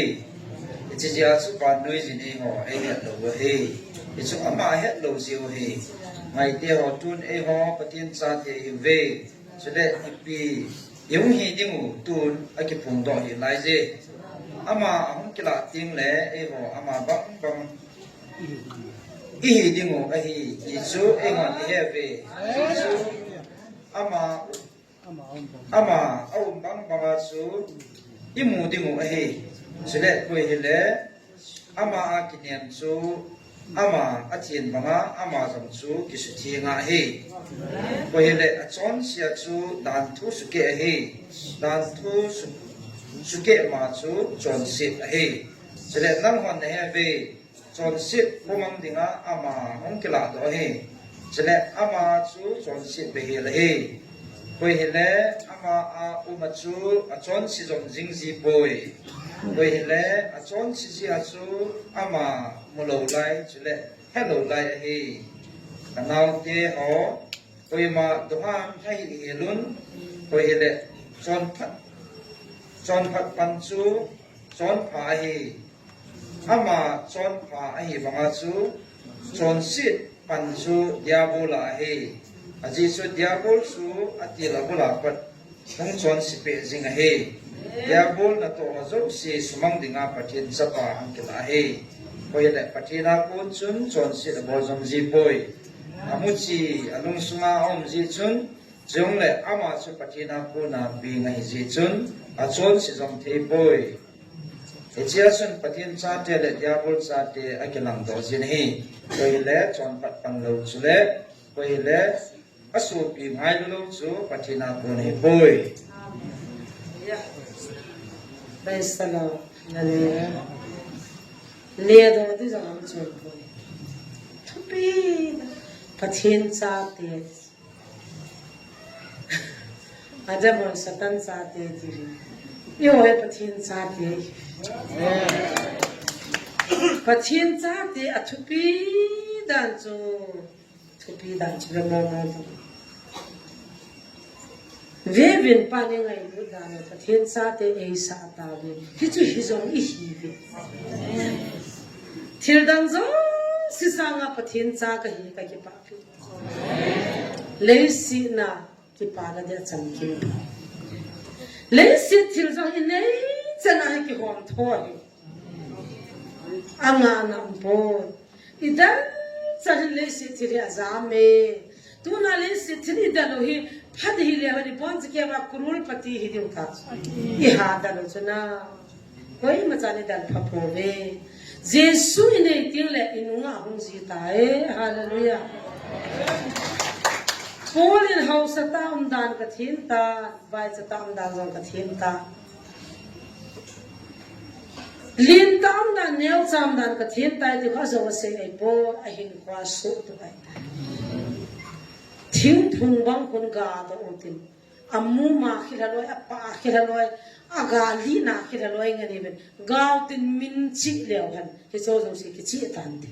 Hiche jeh a chu Pan nuijin eiho eihet lou u ahi. Hichu ama het lou jiu ahi. Ngaite ho, tun eiho Pathen chate ihiuve. Chule ipi ihung hi dingu tun akiphongdoh hih laiye. Ama ahung kilah tengle eiho ama bangbang ihi dingu ahi ti chu eihon iheuve. Hichu ama, ama aum bangbanga chu imu dingu ahi. Chule koi hile ama a kinem chu Ama athin banga ama jong chu kisutheng ahi. Koi hile achonse a chu danthu sukeh ahi. Danthu su, sukeh ma chu chonset ahi. Chule nanghon nahe uve, chonset pumang dinga ama hung kiladoh ahi. Chule ama chu chonset behel ahi. Koi hile ama a um a chu achonse jom jing jipoi. Koi hile achonse jia chu ama mulou lai, chule helou lai ahi. Kanaote ho, koima duhan hahel un, koi hile chonphat, chonphat pan chu chonpha ahi. Ama chonpha ahi banga chu chonset pan chu Diabol a ahi. Ajeh chu Diabol chu atil abul a pat hung chonse peh jing ahi. Diabol natoh ho jouse sumang dinga Pathen chapa hung kilah ahi. Koi hile Pathen a kon chun chonset abol jom jipoi. Amuchi alungsunga aum jeh chun, chujongle ama chu Pathen a kona beng ahi jeh chun achonse jom theipoi. Hichea chun Pathen chate le Diabol chate akilangdoh jin ahi. Koi hile chonphat pan lou chule, koi hile asopi ngailu lou chu Pathen a kon ahipoi. Praise the Lord. Hallelujah. Ledoh ding jong aumchon poi. Thupi, Pathen chate. Adam ho Satan chate ti hi. Eiho hi Pathen chate. Pathen chate athupi dan chu, thupi dan chu ve momo chu. Veuvin, Pathen ngailut dan u Pathen chate eisah tauve. Hichu hijong ihiuve. Thil dang jouse sanga Pathen cha kahi kakipah pi. Leiset a kipana dia chamkim. Leiset thil jong inei chan a hi kihom tho ahi. Angah na umpoi. Idel chan hin leiset thil hi ajam e. Tuna leiset thil idel u hi phat hile honi bon chikema crorepati hi diu ta. Iha del u chuna. Koima chan idel pha pouve. Jesu inei teng le inunga hung ji tai. Hallelujah. Paul in haosa tah a um dan kathem tai, vaicha tah a um dan jong kathem tai. Lentah a um dan, neocha a um dan kathem tai ti kha jong asei ahipoi, ahinkho a soh tou ahitai. Thingphung bang khun gadoh u tin. Amu ma khilha loi, apa khilha loi, aga lina khilha loi ngen iven. Gao tin min chih leu hen. Hicho jouse kichih tante.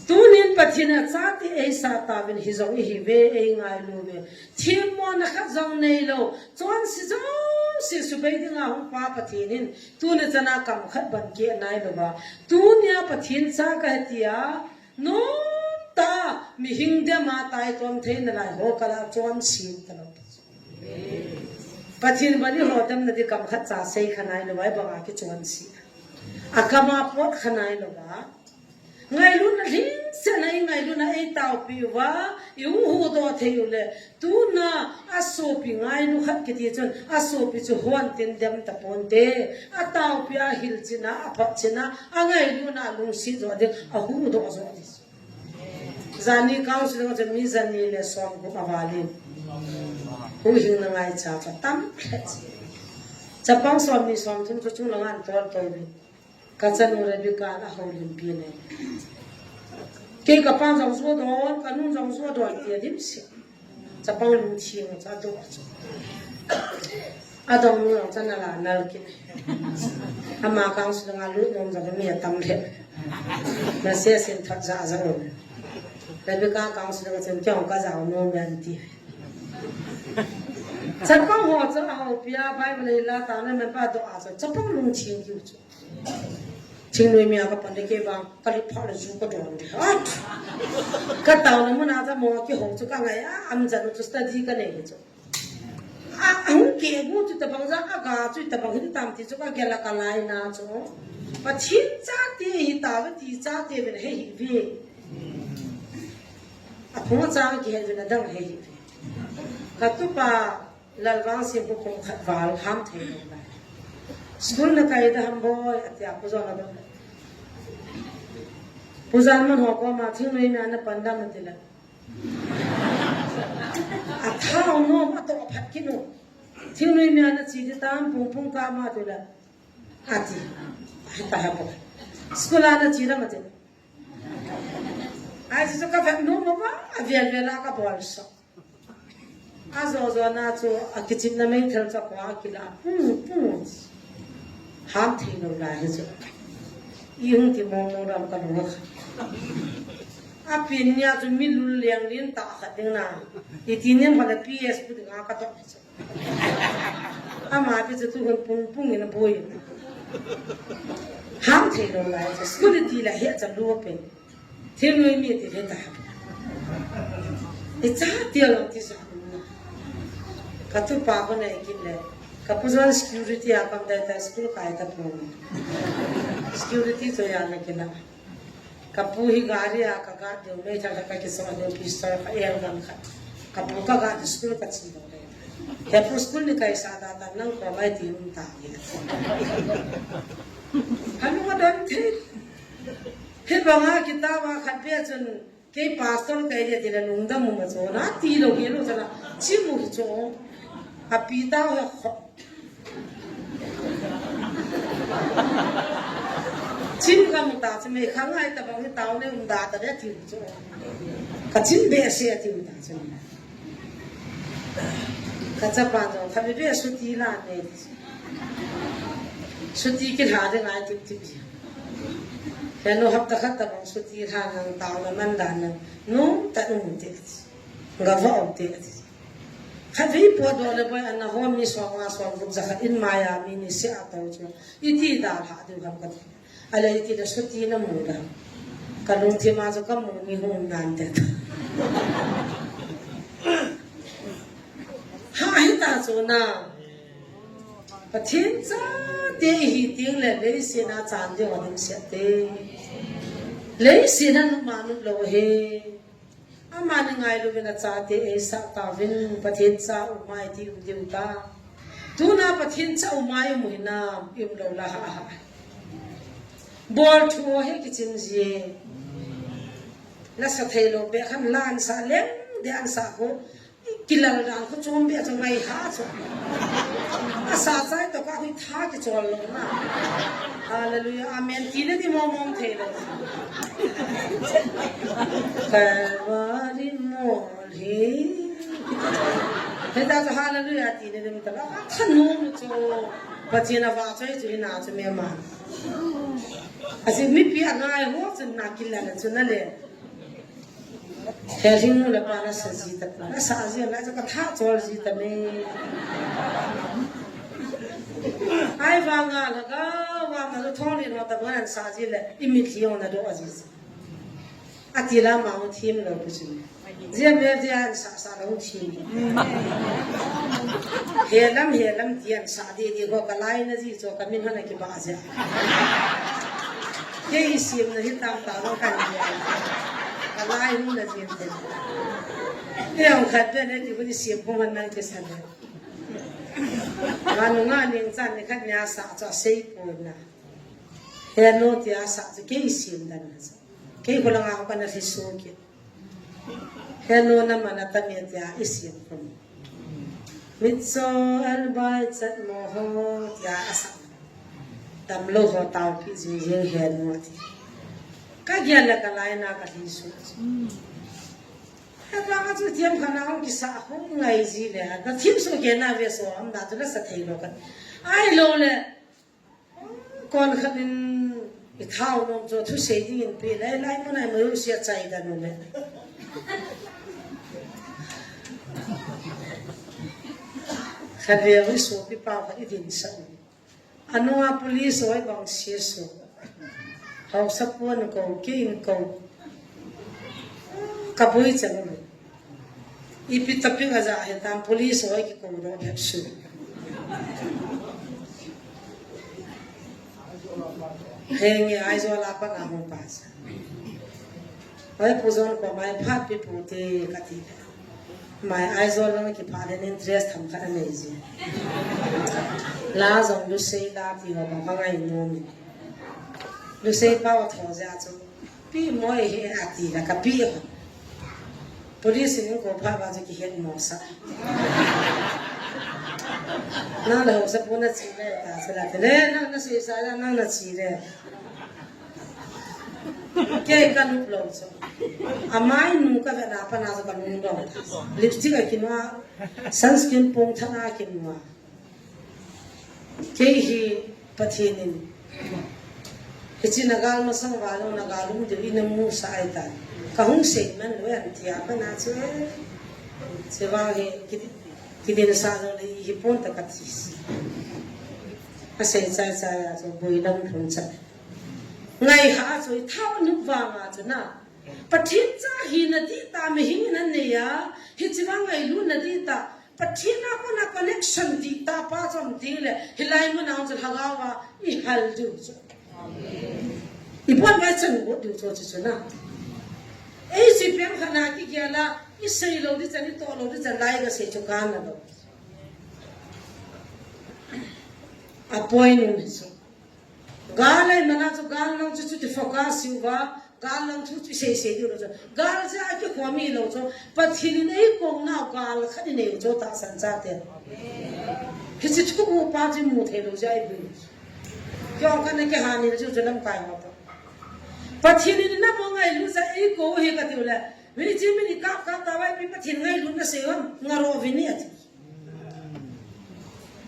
Tunin Pathen in achate eisah tauvin hijong ihiuve, eingailuve. Themmona khat jong neilou. Chonse jouse subei dinga hung pa Pathen in tuni chana kam khat ban keh nailouva, tunia Pathen cha kahi tia, nomtah a, mihing dema taitom thei nalai ho kal a chonse talou. Pathen vang in ho damna di kam khat cha sei kha nailouva, ibanga kichonse. Akam a pot kha nailouva. Ngailutna lhingsetna ingailutna eitaopi uva, ihuhdoh thei u le, tuna asopi ngailu khat kiti chun, asopi chu hon tin dem taponte, ataopi a hilchetna, aphatchetna, angailutna alungset joh ding, ahuhdoh joh ding. Jani council a chun mi jani le somgup aval in. Huhhingna ngaicha chu atam lheh. Chapang somni somthum chu chunglang a antol tol uvin. Kachanu Rebecca in ahoulimpi nei. Kei kapan jong jodon, kanu jong jodon ti adimset. Chapang lungthim chu adoh chu. Adong nu jong chu ana la nal kit. Ama council a lut nom jong mi atam lheh. Message in thot ja ja um. Rebecca council a chun kei jong kajao nom e ati. Chapang ho chu ahoupi a Bible a hinla taona man pa doh a chu chapang lungthim kiu chu. Thingnoi mi a kapan le kei vang kalip phat le ju kadon ding. At! Kataona mun a jamo kihou chu kangai a, am jan u chu study kanei chu. A, ahung keh gu chu tabang ja, aga chu tabang hi tam ti chu kagel a kalaina chu. Pathen chate hitauve ti chate ven ahi ve. Aphung achang kihe ven adang ahi ve. Katupa Lalvangsim pu kum khat val ham thei lou lai. School nakai da ham boi, atia pu jong adong. Pu Jalman ho koma thingnoi mi ana pan dam ati le. Athao nom, ato aphat kit nom. Thingnoi mi ana che ding tam, pung pung kama ati le. Ati. Hita ha po. School ana che dam ati. Ai, chu ka phat nom ma, avel vel a ka bol sa. Ajo jo na chu akichimna meithal chu akhoa akila. Pu, pu. Ham thei lou lai hi chu. I hung ti mong mong ram ka lung a. Api nia chu mi lul leng lin tah khat ding na. I ti nen pha le P S pu ding a ka toh chu. Ama pi chu tu hun pung pung in a boi. Ham thei lou lai chu. School ti la he cha lu pen. Thingnoi mi ti le ta. I cha ti lo ti sa. Ka tupa ko nei kit le. Ka pu John security a kam dai ta, school kai ta pu. Security chu ya na kila. Ka pu hi gari a ka ga deu mei tha ka kiso deu pistol ka air gun kha. Ka pu ka ga school ka che lo le. He pu, school ni kai sa da ta, nang ko mai ti um ta ni. Ka lung adon thei. Hibanga kitab a khat beh chun, kei pastor kahi ding ati le lungdam um a chu, nati lou hi lou chu la, chim u hi chu. Api tao hi kho. Chim ka mu ta chu, me khangai tabang hi tao ne um da ta le ati u chu. Ka chim behseh ati u ta chu. Ka chapa jong, khatvei beh suti la ne. Suti kilha ding ngai tip tip ji. Henu hapta khat tabang suti lha nang, taona man dan nang. Nom tah in um te. Gava um te. Khatvei po do le boi ana hom ni som nga som gup ja khat in maya mi ni se a tau chu. Iti dalha ding ham ka ti. Ale iti le suti na mu da. Ka lungthim a chu ka mu ni hung nan te. Ha, hita chu na. Pathen chate ihi teng le leiset a chan ding adimset te. Leiset a nop ma nop lou hi. Amani ngailu vin achate eisah tauvin, Pathen cha umai ti um diu ta. Tuna Pathen cha umai um hinam, um lou la ha ha. Bol thu hi kichim ji. Nasa thei lou beh khan la an sa leng, de an sa ko. Kilal dan khu chom beh chu ngai ha chu. Asa chai to ka hui tha kichol lou na. Hallelujah. Amen. Ti le ti mong mong thei lou. Kalvari mol hi. Heta chu hallelujah ti le dem ta la. Khan nu nu chu. Pathen a va choi chu na chu me ma. Asi mipi a ngai ho chu na kilal chu na le. He hing nu le pa nasa ji ta, nasa ji la chu ka tha chol ji ta me. Ai va nga la ga, va ma lo thong ni no ta ba an sa ji le, i mit hi ong na do a ji. Ati la ma ho thim lo pu chu. Ji me ji an sa sa lo thim. He lam, he lam ti an sa di di ko ka lai na ji cho ka min hana ki ba ja. Kei sim na hi tam ta lo kan dia. Ka lai hung na jin te. Te ong khat te ne ti bu ni sim ko man nang te san. Nga nu nga ning chan ni khat nia sa cho sei ko na. He no ti a sa cho kei sim dan na cho. Kei ko la nga ko na hi so ke. He no na mana ta me ti a i sim ko. Mitso albai chat mo ho tia asa. Damlou ho tao ki jing jing he nu ati. Ka gel le ka lai na ka hi su. He ka nga chu thiam kha na hung kisa hung ngai ji le. Ka thim su ke na ve so am da tu la sa thei lo ka. Ai lo le. Kon khat in i thao nom chu thusei ding in pe lai lai mun ai mai u sia chai da nu le. Khat ve u sopi pau khat i din sa u. Anunga police oi bang sia so. Hausa puan ko, kei in ko. Ka boi chan u. Ipi topic a ja he tam police oi ki ko ro phep su. Henge Aizawl a pat a hung pa sa. Oi Pu John ko mai phat pi pu te ka ti. Mai Aizawl lang ki phat le interest tham khat a nei ji. La jong lu sei la ti ho ba ba ngai nom. Lu sei pa wa tho ja chu. Pi mo e he ati la ka pi ho. Police in ko pha ba je ki het mo sa. Na la ho sa puna chi le ta sa la te le na na si sa la na na chi le. Ke ka nu lo so. Amai nu ka ve na pa na so ka nu lo. Lipstick a ki ma sunscreen pong tha na ki ma. Kei hi Pathen in, hiche na gal masang vang na gal um diu in na mu sa ai ta. Ka hung sei man lou an tia ka na chu e. Che vang hi ki, ki din sa lou le hi pon ta ka ti si. A sei chai chai a chu boi lam thun cha. Ngai ha chu i thau nu vang a chu na. Pathen cha hi na ti ta mi hing na ne ya. Hiche vang ngai lu na ti ta. Pathen a kona connection ti ta pa chom ti le, hilai mun a chu lhagao a i hal diu chu. I pon vai chan got diu chu chu na. Ei si pem khana ki kia la, i sei lou di chan, i to lou di chan lai ka sei chu kan na lou. A poi nu ni chu. Gal lai mana chu gal lang chu chu ti focus siu va, gal lang chu chu sei sei diu lo chu. Gal ja a ki khom mi lo chu. Pathen in ei kong nau gal khat i nei chu ta san cha te. Hiche thu u pa chu mu thei lo ja i bu. Kyo ka na ki ha ni chu chu lam kai ho ta. Pathen in na mo ngai lu ja ei ko hi ka tiu le. Mi chi mi ni kap kap ta vai pi Pathen ngai lu na sei ham nga ro vi ni ati.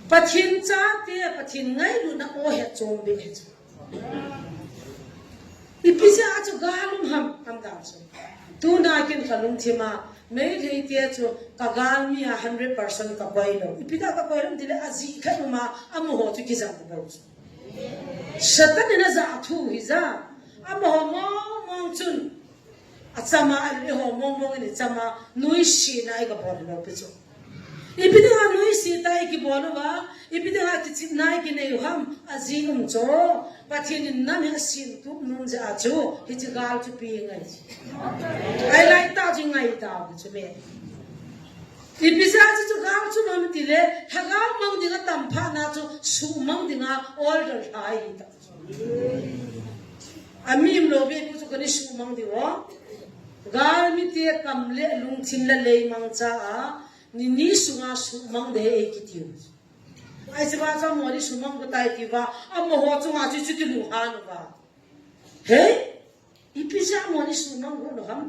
Pathen chate, Pathen ngailutna o he chom be he chu. Ipi jeh a chu gal um ham, ham dan chu. Tuna kin ka lungthim a, Meitei te chu ka galmi a hundred percent ka koi lou. Ipi da ka koi lou ti le a jih khat um a, amaho chu kijang ka bol chu. Satan in a ja thu hi ja. Amaho mong mong chun. A chama, a le ho mong mong in i chama, nuisat na i ka bol lou pi chu. Ipi dinga nuisat ta i ki bol uva, ipi dinga kichepna i ki nei u ham, a jeh um chu. Pathen in nam hi a sin tup nom jeh a chu, hiche gal chu pi ngai. Ai lai ta chu ngai ta chu me. Ipi jeh a chu chu gal chu nom ti le, lhagao mang dinga tam pha na chu, suhmang dinga order lha hi ta. A mi um lou ve pu chu ka ni suhmang diu o. Galmi te kam le lungthim le lei mangcha a, ni ni sunga suhmang de ei kiti u. Ai se ba cha mo ni suhmang ko tai ti va, amaho chunga chu chu ti lu ha nu va. Hei, ipi jeh a mo ni suhmang ko lo ham.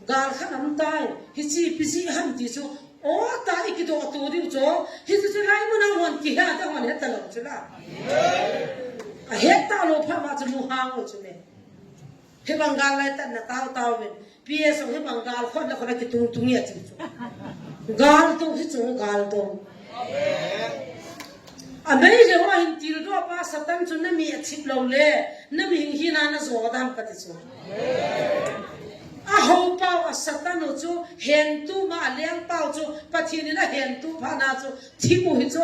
Gal khat um tai, hiche ipi jeh ham ti chu, o ta i kidoh to diu chu, hiche chu lai mun a hon kihe ta hon he ta lou chu la. A he ta lou pha ma chu mu hang lou chu me. Hibang gal lai tan na tao tao vin. P S hibang gal khon la khon la kitung tung ya chu chu. Gal to hi chu gal to. A mei le ho hin til do pa Satan chu na mi a thip lou le, na mi hing hina na jo dam ka ti chu. A ho pau a Satan u chu, hen tu ma a leng pau chu, Pathen in a hen tu pha na chu, thip u hi chu.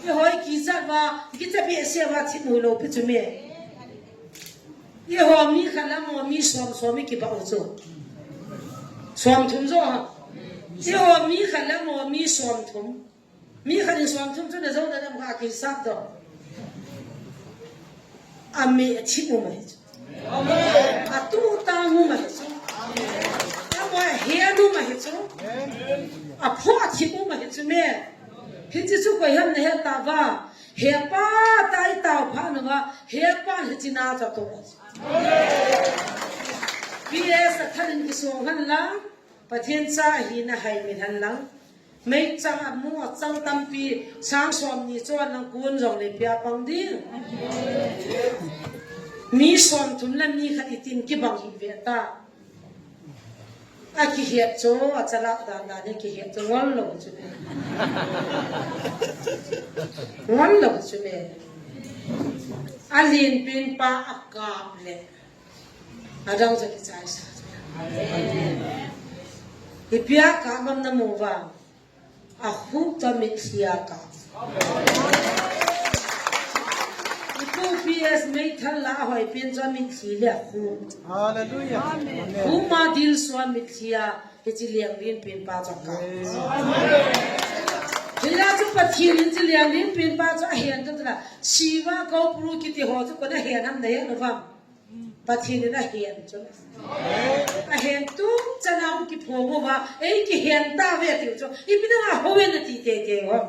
I hoi ki jat va, ki cha be se va thip u lou pi chu me. I ho mi khat la mo mi som som i ki ba u chu. Som thum jo ha. I ho mi khat la mo mi som thum. Mi khat in som thum chu na jo na dam kha ki sap do. A me a thip u ma hi chu. A tu ta u ma hi chu. A mo a he nu ma hi chu. A pho a thip u ma hi chu me. Hiche chu koi ham na he ta va. He pa ta i tao pha na va. He pa hiche na cha to. P S a thalin ki song han lang. Pathen cha hi na hai min han lang. Meichang a mu a chang tampi sang som ni chon lang kun jong le pia pang ding. Mi som thum le mi khat i tin kibang hi ve ta. A kihet chu, a chalak dan dan hi kihet chu ngol lou chu me. Ngol lou chu me. A lin pin pa a kap le. A dang chu kichai sa. Ipi a kap mam na mu va. A hu ta mitlhi a kap. I pu P S meithal la a hoi pen chu a mitlhi le a hu. Hallelujah. Amen. Hu ma dil sua mitlhi a, hiche Lianglin pen pa chu a kap. Amen. Hila chu Pathen in hiche Lianglin pen pa chu a hen tu la. Siva Kaupru kiti ho chu kona hen ham na hen u vam. Pathen in ahen chu. Ahen tu chana u kiphong uva, ei kihen tauve tiu chu. Ipi dinga houin ati teitei u ham.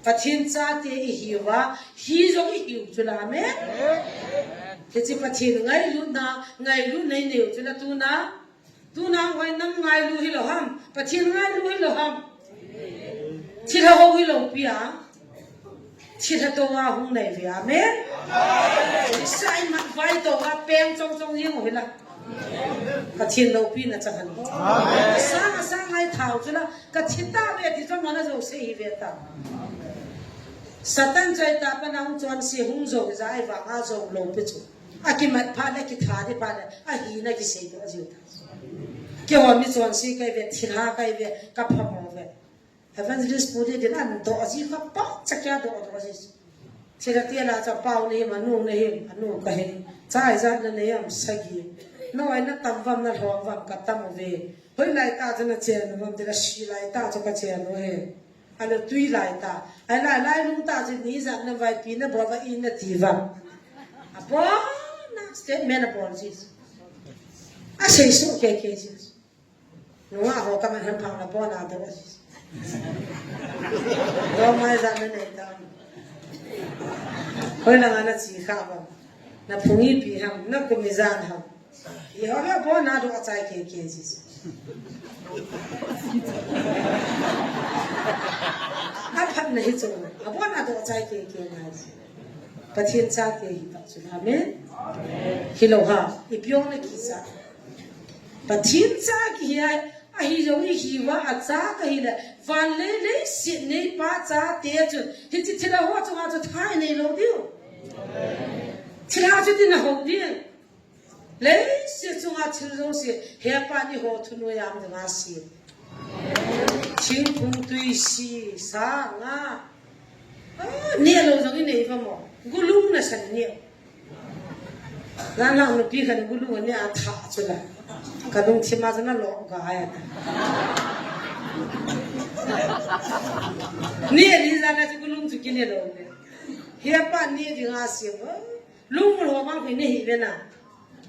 Pathen chate ihiuva, hi jong ihiu chu la me. Hiche Pathen ngailutna, ngailutna inei u chu la tuna. Tuna hoi nam ngailu hilou ham. Pathen ngailu hilou ham. Thilha hou hilou pi a. Thilha tonga hung nai ve. Amen. Isai mat vai tonga peng chong chong jing u hila. Pathen loupina chang hen. Asang asang ngai thau chu la. Ka thi tauve ti chun mana jo sei hi ve ta. Satan choi ta pa nang chonse hung jo ja ai vanga jo lou pi chu. Akimat phat le, kitha di phat le, ahina kisei doh jiu ta. Keiho mi chonse kahi ve, thilha kahi ve, ka phamo ve. Evangelist pu di din adoh ji kha pa, cha kia doh doh ji. Thilha ti la cha pau nahi, anu nahi, anu kahi. Cha ijat na nei am sagi. Noi na tam vam na lhom vam ka tam uve. Hoilai ta chu na chen uvam ti la, silai ta chu ka chen uve. Ahilou tui lai ta. Ahilou lai lung ta chu ni ijat na vaipi na bol uva in na ti uvam. Abon a statement abol ji. Asei soh kei kei ji. Nungah ho kaman ham phang na abon a doh ji. Lom mai ijat na nei ta. Hoilanga na che kha uvam. Na phung ipi ham, na kum ijat ham. Eiho le abon a doh achai kei kei ji. Aphatna hi chu, abon a doh achai kei kei ngai ji. Pathen chate hi ta chu. Amen. Hilou ham, ipi jong na kicha. Pathen cha kihi ai, ahi jong ihiuva, acha kahi le, van le leiset neipa chate chun, hiche thilha ho chunga chu tha inei lou diu. Thilha chu tin ahou diu. Leiset chunga thil jouse, hepa in eiho thunoiya um dinga asem. Thingphung tui si, sa, nga. Ah, neh lou jong inei uvam o. Gulung nasan neh. Nang lang nupi khat in gulung aneh a tha chu la. Ka lungthim a chu na lo ga ai ta. Neh di jana chu gulung chu kineh lou ne. Hepa neh dinga asem o. Lungmol ho vang koi neh hi ve na.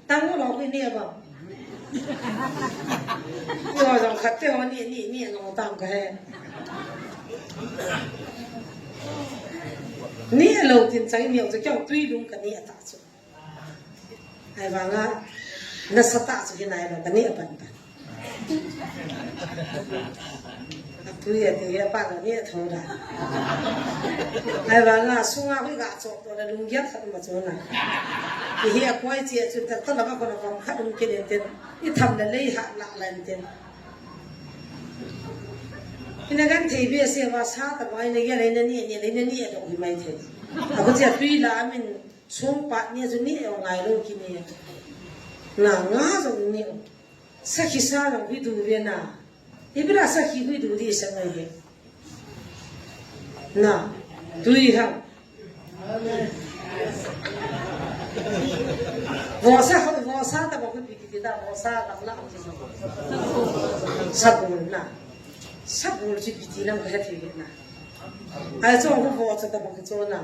Tangmol ho koi neh vang. Eiho jong khat te ho neh, neh, neh nung tang kahe. Neh lou tin chang neh u chu keiho tui lung ka neh ta chu. Ahivanga nasatah chu hinai lou ka neh pan pan. Atui ati hepa la neh tho da. Ahivanga sunga hui ga chop to la lunggel khat ma chu na. Ihi akoi che chu ta ta la ma ko na kom khat um ke den ten. Itham la lei ha la la den. Ina genthei behseh uva sa tah bang ina gel a ina neh, neh le ina neh doh hi mai thei. Akoi che tui la min song pat neh chu neh jong ngai lou kine. Na nga jong neh. Sakhi sa jong hi du ve na. Ipi la sakhi hui du di sa ngai he. Na, tui ham. Vohsa, vohsa tah bang hui ipi kiti ta, vohsa gamla kiti. Sabol na. Sabol chu ipi ti lam kahe thei na. Ai chu hu vohsa tah bang chu na.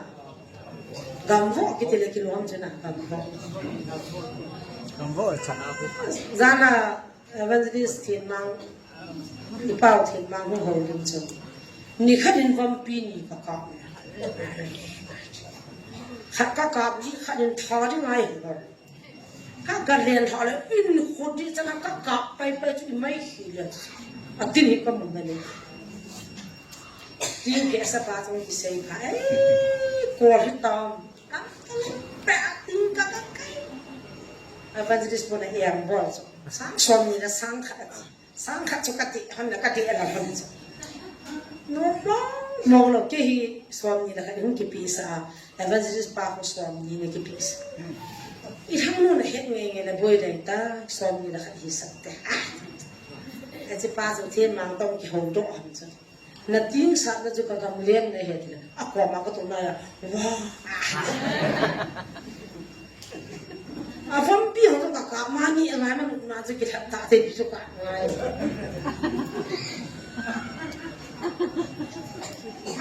Gamvoh kiti le kilom chu na, gamvoh. Gamvoh cha. Jana Evangelist Thinmang, i pau Thinmang hung houlim chu. Nikhat in vampi ni ka kap. Khat ka kap ji, khat in tha ding ahi ho. Ka, ka len tha le, in khut di chana ka kap pai pai chu i mai hi le. Atin hi ka mun na le. Tin ke sa pa chung ki sei pha. Ei, ko hi tam. Ka, ka le pe atin ka ka kai. Evangelist puna iam bol chu. Sang som ni la sang khat. Sang khat chu kati, hon la kati ala hon chu. No, no, no, no, kei hi som ni la khat hung kipe sa, evangelist pa khu som ni na kipe sa. I thang no na het nge nge na boi dai ta, som ni la khat hi sa te. Ah. Achi pa chu Thinmang tong kihou doh ham chu. Na tingsatna chu ka gamleng na he ti le. A koma ka tuna ya. Wah. A vampi ho ka kap ma ni a ngai ma na chu kithat ta te chu ka ngai.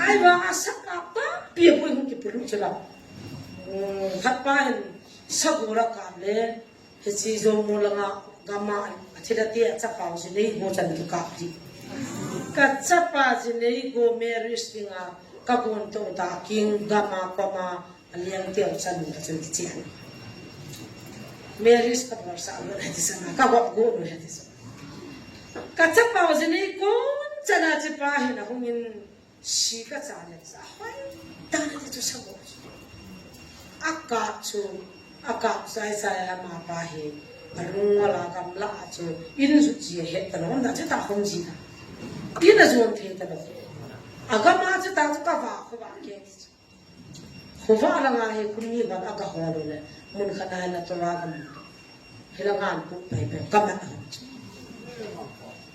Ahivang a sa kap tampi a poi hung kipulu chu la. Hmm, khat pa hin Sagura kap le, hiche Zomo langa gama athilha te achapa u Jinei go chan kikap di. Kachapa Jinei go marriage dinga kagon to ta king gama pama aliang teu chan ka chun kichen. Marriage kabol sa lo heti sana, kagop go lo heti sana. Kachapa u Jinei kon chana chepa hin ahungin si kacha le sa hoi. Tana ti chu sago chu. Akap chu, akap sai sai ama pa hi. Alung wala gamla chu. In ju ji het ta lo, da chu ta hom ji ta. In a jon thei ta lo. Agama chu ta chu kava, kava ke. Khuva langa hi khun ni ban aga hol le. Mun khana na to la gam. Hilanga an pu pai pai kaman hon.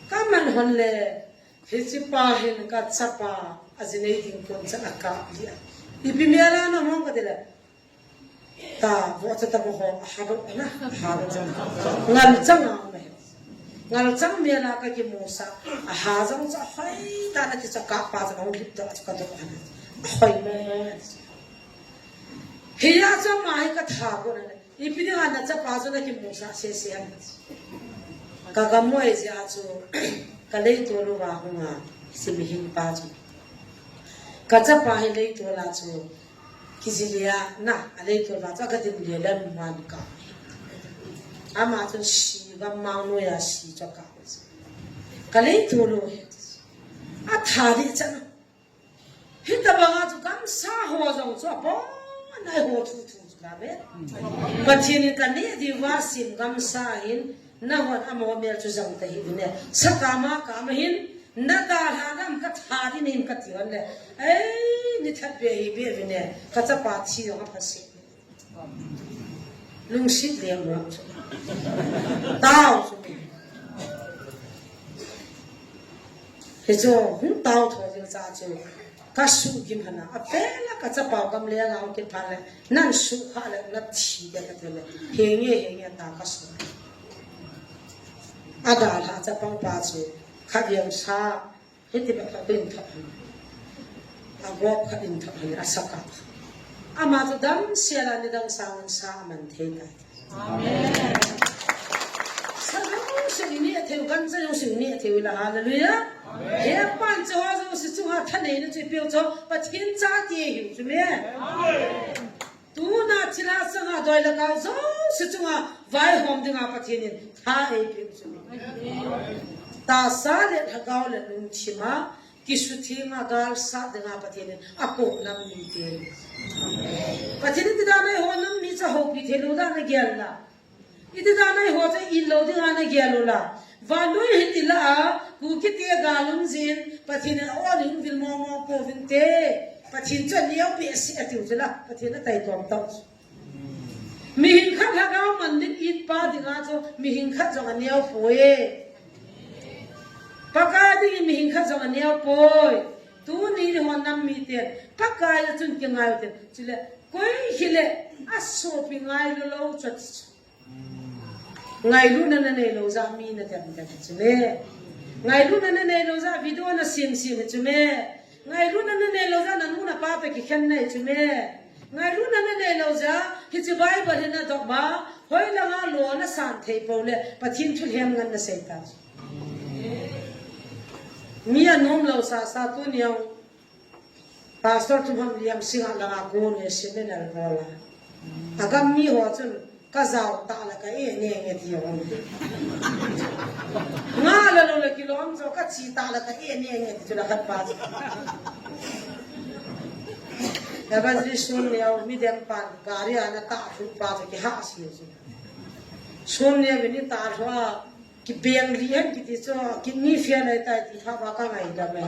Kaman hon le, hiche pa hin kachapa, a Jinei ding kon chan akap dia. Ipi mela na hong kati le. Ta, vo cha ta vo ho, aha vo na, aha vo cha. Ngal chang a me. Ngal chang mela kakimu sa, aha jong cha hoi, ta na ti cha kapa cha hong lip da cha ka to ana. Hoi mo mo. Hiya cha ma hi katha ko na. Ipi dinga nachapa chu nakimu sa sese ham. Kagam moi jeh a chu, kaleitol uva hunga, hiche mihem pa chu. Kachapa hi leitol a chu, kijil a na, aleitol uva chu, akadim le lam man ka. Ama chun si, gammang noiya si chu ka. Kaleitol u hi. Atha di chan. Hitabanga chu gamsa ho jong chu abon nai ho thu thu chu la ve. Pathen in kaneh diuva sim gamsa hin nahon amaho mel chu jang tahih uvin e. Sakama kama hin nadalha nam katha ding in kati uvin le. Ei, ni that be hi be uvin e. Kachapa thi jong aphase. Lungset le mo chu. Tao chu. Hichu hung tao tho jing cha chu. Kasuh gim hana. Apela kachapa u gam le nga hung kit phat le. Nan suh kha le nathi de kati le. Henge henge ta kasuh. Adalha chapang pa chu. Khat jong sa. Hiti bep khat in thot han. Agop khat in thot han, asakap. Ama chu damsel a nidang sang in sa aman thei tai. Amen. Sa jong sing ni athei, gan sa jong sing ni athei la, hallelujah. Amen. He pan chu ho jong si chunga thanei na chu piu chu, Pathen chate hiu chu me. Amen. Tuna thilha sanga doi le gao jouse chunga vaihom dinga Pathen in tha eipeh u chu. Tahsa le lhagao le lungthima kisutheng a galsat dinga Pathen in akou nam mite. Pathen in tidan eiho nam mi cha houpi thei lou dan agel la. Iti dan eiho cha it lou dinga nagel u la. Vannoi hi tila a, Kukite gal um jin, Pathen in a-ol in vil mong mong pouvinte. Pathen chu aneo behseh atiu chu la, Pathen ataitom tau chu. Mihem khat lhagao man ding it pa dinga chu, mihem khat jong aneo poi. Pakai dingin mihem khat jong aneo poi. Tuni ni hon nam mite, Pakai a chun kingai ute. Chule, koi hile, asopi ngailu lou chu ati chu. Ngailutna nanei lou jeh a mi nadem dem chu me. Ngailutna nanei lou jeh a video nasem sem chu me. Ngailutna nanei lou jeh a nanu napa toh kikhen nahi chu me. Ngailutna nanei lou jeh a hiche Bible hi nadop a, hoilanga lo nasan thei pou le, Pathen thu lhem ngan nasei ta. Mi anom lou sasa tuni a Pastor Thumham Liam Singh a langa kon e seminar bol a. Agam mi ho chun kajao tah le ka e ne nge ti ho. Nga la lou le kilom jo kache tah le ka e ne nge ti chu la khat pa chu. Evangelist Sun Neo midem pan gari a natah lhu pa chu kihah si chu. Sun Neo vin itah lhu a Kibeng li hen kiti chu, kidney fail ahitai ti kha va ka ngaidam e.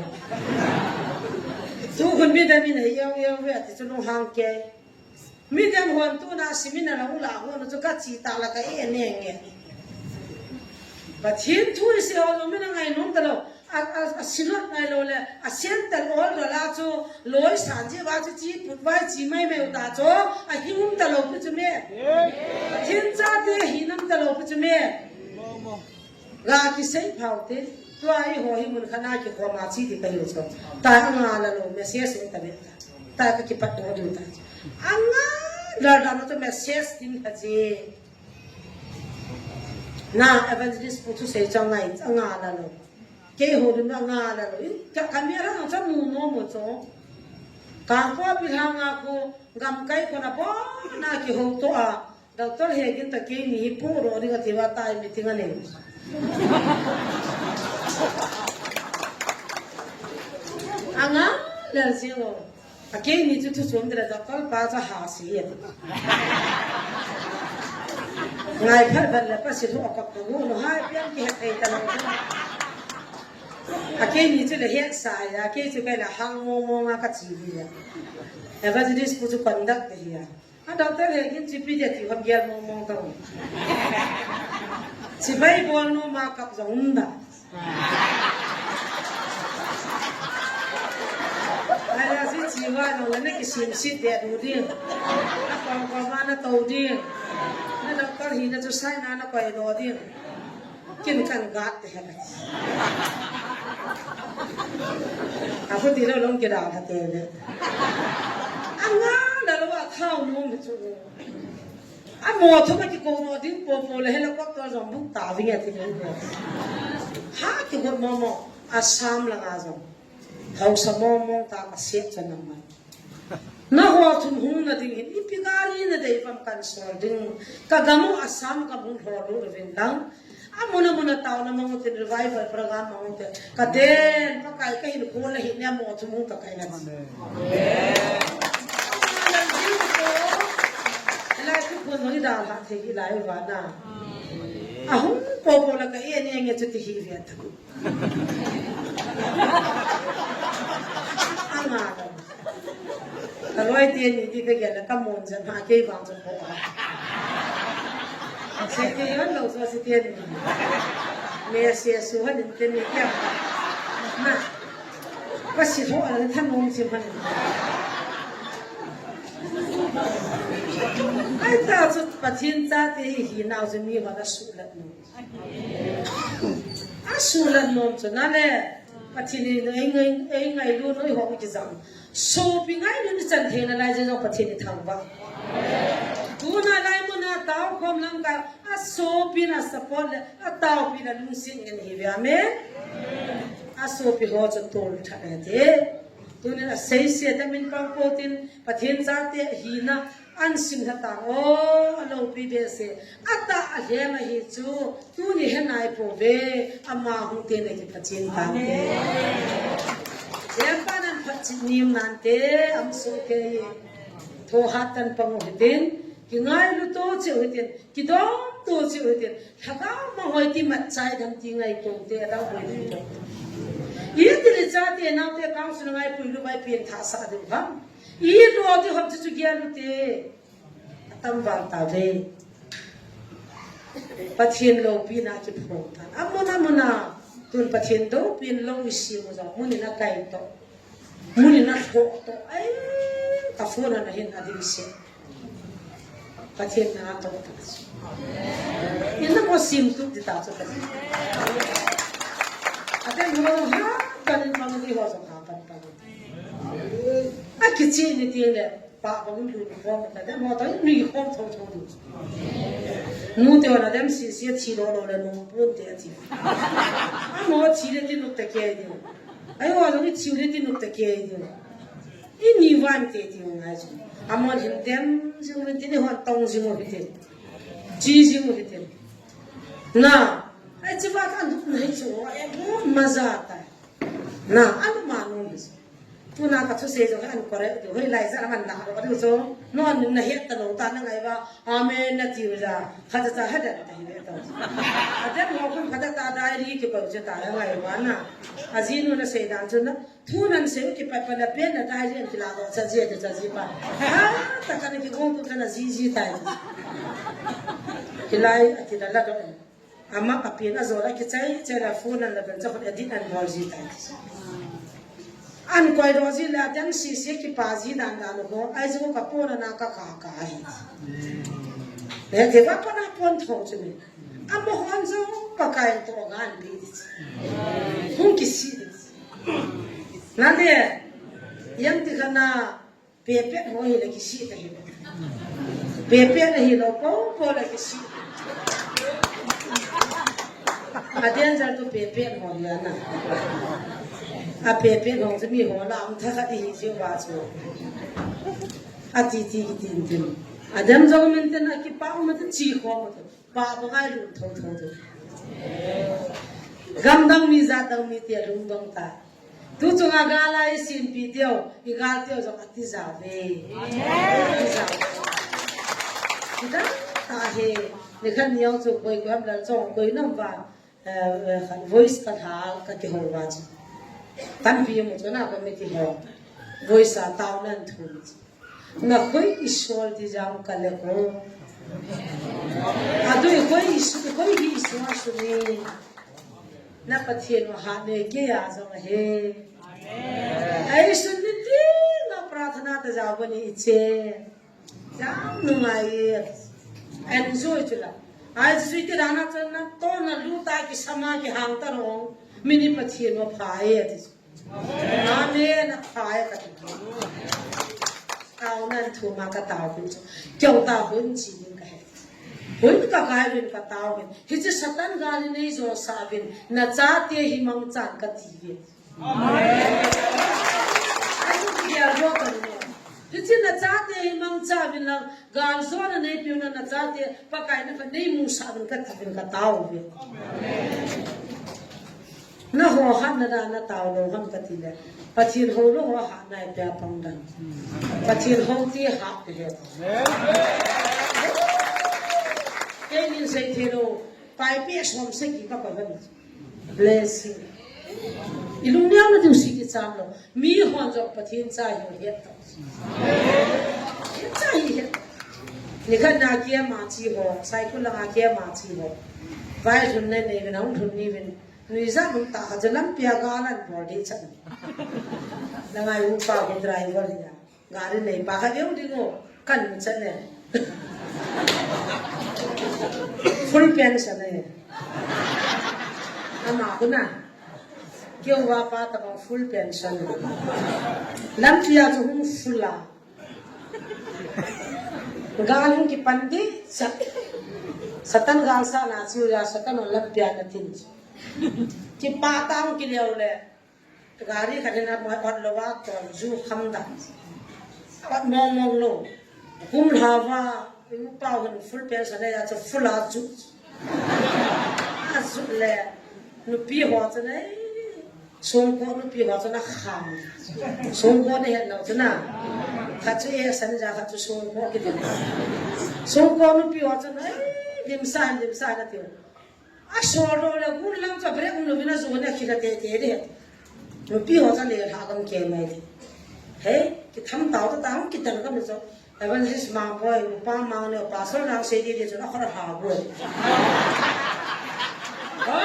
Tu khun midem in ahi eu eu ve ati chu lunghang kei. Midem hon tuna seminar a hung la hon chu kache tah la ka e ne nge. Pathen thu isei ho lou min angainom talou. A, a, asilot ngailou le, a center ol dola chu, loi san jeh uva chu, chi put vai chi mai mai u ta chu, ahing um talou pi chu me. Pathen chate hinam talou pi chu me. Ga kisei phau te, tua eiho hi mun khat a kikhom a che di kahiu chu. Ta anga la lou, message in ta ve ta. Ta ka kipat doh diu ta. Anga Lalda no to message tin ha je. Na evangelist pu thusei chang ngai, anga la lo. Kei ho dun anga la lo. Ka, kami a rang cha mu no mo cho. Ka ko pi hanga ko gamkai ko na bo na ki ho to a. Doctor Hegin ta keini hi pu ro ding ati va tai meeting a nei. Anga la si lo. A keini chu thu chom dira doctor pa cha ha si e. Ngai phal ban la pa si thu a kap ko no hai pian ki het ei ta lo. A keini chu le het sa ya, kei chu kai la hang mo mo nga ka chi bi ya. Evangelist pu chu conduct de ya. A doctor Hegin chi pi de ti hom gel mo mo ta. Chi bai bol no ma kap jong um da. Ala si chi va no la na ki sim si de du ding. Na kong ko ma na to ding. Na doctor hi na chu sai na na koi lo ding. Kin kan gat te ha. A ko ti lo long ke da ha te le. Anga la lo a thau no mi chu. A mo thu ma ki ko no ding po po le helicopter jong buk ta ving a ti lo. Ha ki ko mo mo. Assam la nga jong. Hausa mo mo ta ka siat cha na mai. Na ho thum hung na ding hin ipi gari na dei vam kan sol ding. Ka gamu Assam ka mun ho lu vin lang. Amuna muna tau na mangu tin revival program mangu te. Ka den pa kai ka hin khol na hin ne mo thum hung ka kai na. Amen. Lai ku khon ngi da ha the hi lai va na. Ahung po po la ka e ne nge chu ti hi ve ta. Anga. Ka loi ti ni ti ka gel ka mon jan ha kei bang chu ko. Se ti yon lo so si ti ni. Me se su ha ni ti ni kya. Na. Ka si ho a than nom si man. Ai ta chu Pathen chate hi nau chu mi va na su la no. A sulat nom chu na le, Pathen in ei ngai, ei ngailu noi ho ki jam. Sopi ngailu ni chan thei na lai je jong Pathen i thangvah. Tuna lai muna tao khom lang ka, a sopi na support le, a taopi na lungset ngen hi ve. Amen. A sopi ho chu tol tha e te. Tunin a sei se ta min pang po tin, Pathen chate hina, an sim lha ta o, a lopi behseh. A tah a lhem ahi chu, tuni he nai po ve, ama hung te na ki pachin tang te. Lhem pa nan phat chi nim nan te, am su te hi. Tho hat tan pang u hitin, ki ngailu to chi u hitin, ki dom to chi u hitin, lhagao ma hoi ti mat chai dam ti ngai ko te, a dang hoi ti to. I ti le cha te, nau te kang su na ngai pui lu mai pin tha sa ding ham. I lo ti hom chu chu gel u te. Atam vang ta ve. Pathen loupina kiphong ta. Amuna muna. Tun Pathen loupina lou isi mu jong. Muni na kai to. Muni na tho to. Ai, ka phone na hin a ding se. Pathen na to ta. Ina mo sim tu di ta chu ta. Ate mo ha, ka ni ma ni ho jong ha pan pan. A kichi ni ti le. Pa bang in lui khom ta de mo ta in lui khom tho tho du. Nu te wana dem si si thi lo lo le nu pun te ti. A mo thi le ti nu te ke di. Ai wa lo ni thi le ti nu te ke di. I ni van te ti ngai chu. A mo hin dem jing rin ti ni hon tong jing mo hi te. Chi jing mo hi te. Na. Ai chi va kan du na hi chu. Ai mo ma za ta. Na, anu ma nu ni. Tuna ka thusei jong an correct diu, hoilai jat a man na ro diu chu. Non na het ta lou ta na ngai va, amen na tiu ja. Kha cha cha ha den ta hi ve ta. A den mo khun kha ta ta diary ki pau cha ta na ngai va na. A ji nu na sei dan chu na. Thu nan sei ki pa pa na pen na diary an ki la lo cha ji ta cha ji pa. Ha, ta ka na ki gong tu ta na ji ji ta. Ki lai a ki la la do. Ama ka pen a jol a kichai chai la phone an la bel cha khut edit an bol ji tai. An koi do ji la dang si si kipa ji dan dan ko ai ju ka pon na ka ka ka ai. Le te ba pa na pon tho chu ni. Ama hon jo pa kai to gan bi. Hung ki si. Na de. Yang ti kana Pepet ho hi le kisi ta hi. Pepe na hi lo po po la kisi. A danger tu pepe ho ya na. A pepe ho chu mi ho la um tha kha di hi ji wa chu. A ti ti ki tin tin. A dem jong min tin a ki pa um tin chi kho mo tin. Pa ba ngai lu tho tho tu. Gam dang mi jat dang mi ti a lungdong ta. Tu chunga gal a i sinpi teu, i gal teu jong ati jao ve. Ati jao ve. Ti dan ta he, ni khan niau chu koi koi am lal chong koi nam va, eh, eh, khan voice ka tha ka ti ho va chu. Tampi mu chu na committee ho. Voice a tao nan thu. Na khoi Isor ti jang ka le ko. Atu i khoi Isor, i khoi hi Isor su ni. Na Pathen wa ha ne ke ya jong he. Ai sun ni ti na prarthana ta ja ko ni i che. Jam nu ngai ye. Enjoy chu la. Ai chu ti dana chan na to na lu ta ki sama ki hang ta rong. Mini Pathen wa pha ye ti. Amen. A phai ka ti. Tao nan thu ma ka tao hun chu. Keu ta hun chi din ka he. Hun ka kai hun ka tao hun. Hi chi Satan gal nei jo sa vin. Na chate hi mangchan ka ti vin. Amen. Ai ku ki dia jo ka ni. Hi chi na chate hi mangcha vin lang. Gal jo na nei piu na na chate. Pakai na ka nei mu sa vin ka ti vin ka tao vin. Amen. Na ho hatna dan na tao lo ham ka ti le. Pathen ho lo ho hatna i pia pang dan. Pathen ho ti hat pe he. Kei nin sei thei lo. Pai pe som se ki ka pa ven. Blessing. I lung niam na diu si ki cham lo. Mi hon jong Pathen cha hi het ta. Pathen cha hi het. Ni khat na kia ma chi ho. Sai ku la nga kia ma chi ho. Vai lhun nei nei vin, hung lhun ni vin. Nuijat um tah khat chu lampi a gal an bol ding chan. Na ngai u pa ko driver hi a. Gari nei pa khat deu ding o. Kan mu chan ne. Full pension ne. Ama ku na. Keu va pa ta bang full pension. Lampi a chu hung full a. Gal hung kipan di, Sat-, Satan gal sa na chiu ya, Satan on lampi a na tin. Kipa ta hung kileo le. Gari khat in a ot lo va, to ju kham da. Ot mong mong lo. Kum lha va, u pa hun full pension ya, chu full a chu. A chu le. Nupi ho chu ne. Songko nupi ho chu na kham. Songko ni het lo chu na. Khat chu e san ja khat chu songko ki tin. Songko nupi ho chu na, eh, lim sa, lim sa na ti. A sol ro le gun lam chu break um lo vin a ju na khi la te te de. Nupi ho chu le ha gam ke mai ti. He, ki tham tao ta ta hung ki tan ka mi chu. Evangelist Mangboi, upa Mangneo, pastor nang sei di di chun a khut a ha boi. Ha?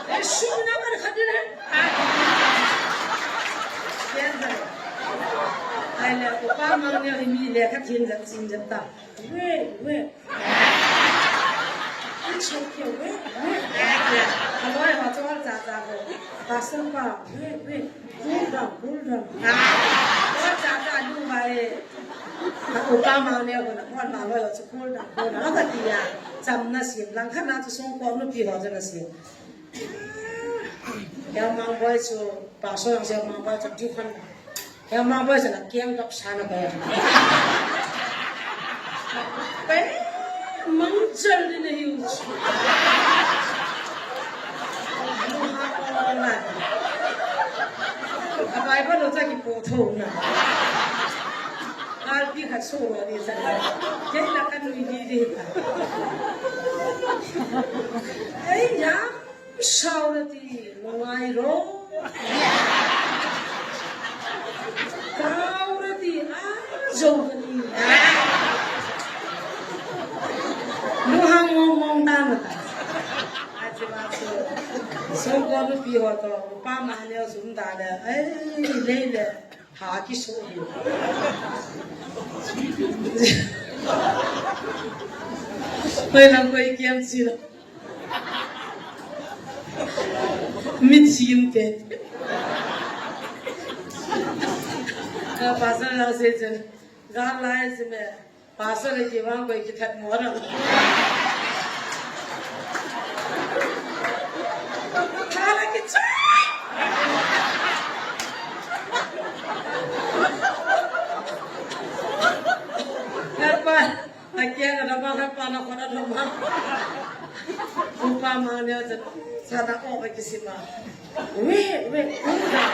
Eh, sum na man khat di le. Ken da. Ai le, upa Mangneo hi mi le khat hin jat sin jat ta. Wait, wait. It's okay, wait, wait. Aloi ho chu cha cha ko. Pastor pa, wait, wait. Cool down, cool down. Ho cha cha nu ba e. Upa Mangneo ko na, ko ma loi ho chu cool down, cool down. Ka ti a. Cham na sim lang khat na chu songko nupi ho chu na sim. Hea Mangboi chu, pastor ang Hea Mangboi chu, tu khan. Hea Mangboi chu na kiang kap sa na kaya. Pe, mangchal din na hiu chu. Muha ko na. A Bible lo cha ki po tho na. Alpi khat so ro ni sa. Kei la kan ni di di ta. Ei ya. Sao na ti, lungngai ro. Kau na ti, a, jo ka ni. Lu hang mong mong ta na ta. A ti ma so. Songko nupi ho to, upa Mangneo sum ta le. Ai, le le. Ha ki so ni. Koi lang koi kiam si lo. Mit sim te. Pastor la se chen. Gal lai se me. Pastor le ki vang koi ki that mo ra. Thala ki chai. Khat pa, akia ka da ba, khat pa na ko na da ba. Upa ma ne sa na o ba ki si ma. Wait, wait, hold on.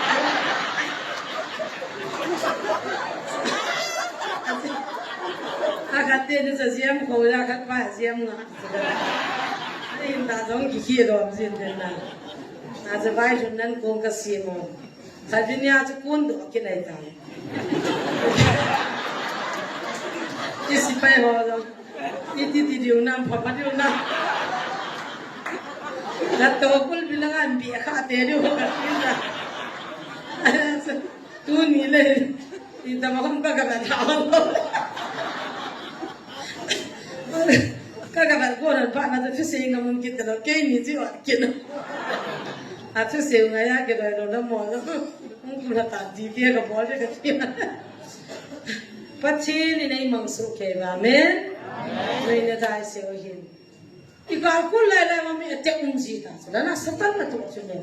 A khat te ni sa ziam ko ya khat pa ziam nga. Ni ta jong ki ki do zin den na. A ze bai jun nan ko ka si mo. Khat vin ya chu kun do ki nai ta. Ki si pai ho jong. Iti ti diu nam, pha pha diu nam. Khat to kul bilang an bi kha te diu kha ti na. Tuni le. Ita ma hum ka ka ta. Ka ka ko ran pa na tu se ngam ki ta lo. Ke ni ji wa ki na. A tu se nga ya ke lo na mo. Hung ku la ta di ke ka bol de ka ti. Pathen in eimangsoh kei uve. Amen. Amen. Noina dai seo hin. I gal kul lai lai ma mi attack um ji ta. Lana Satan na tu chu le.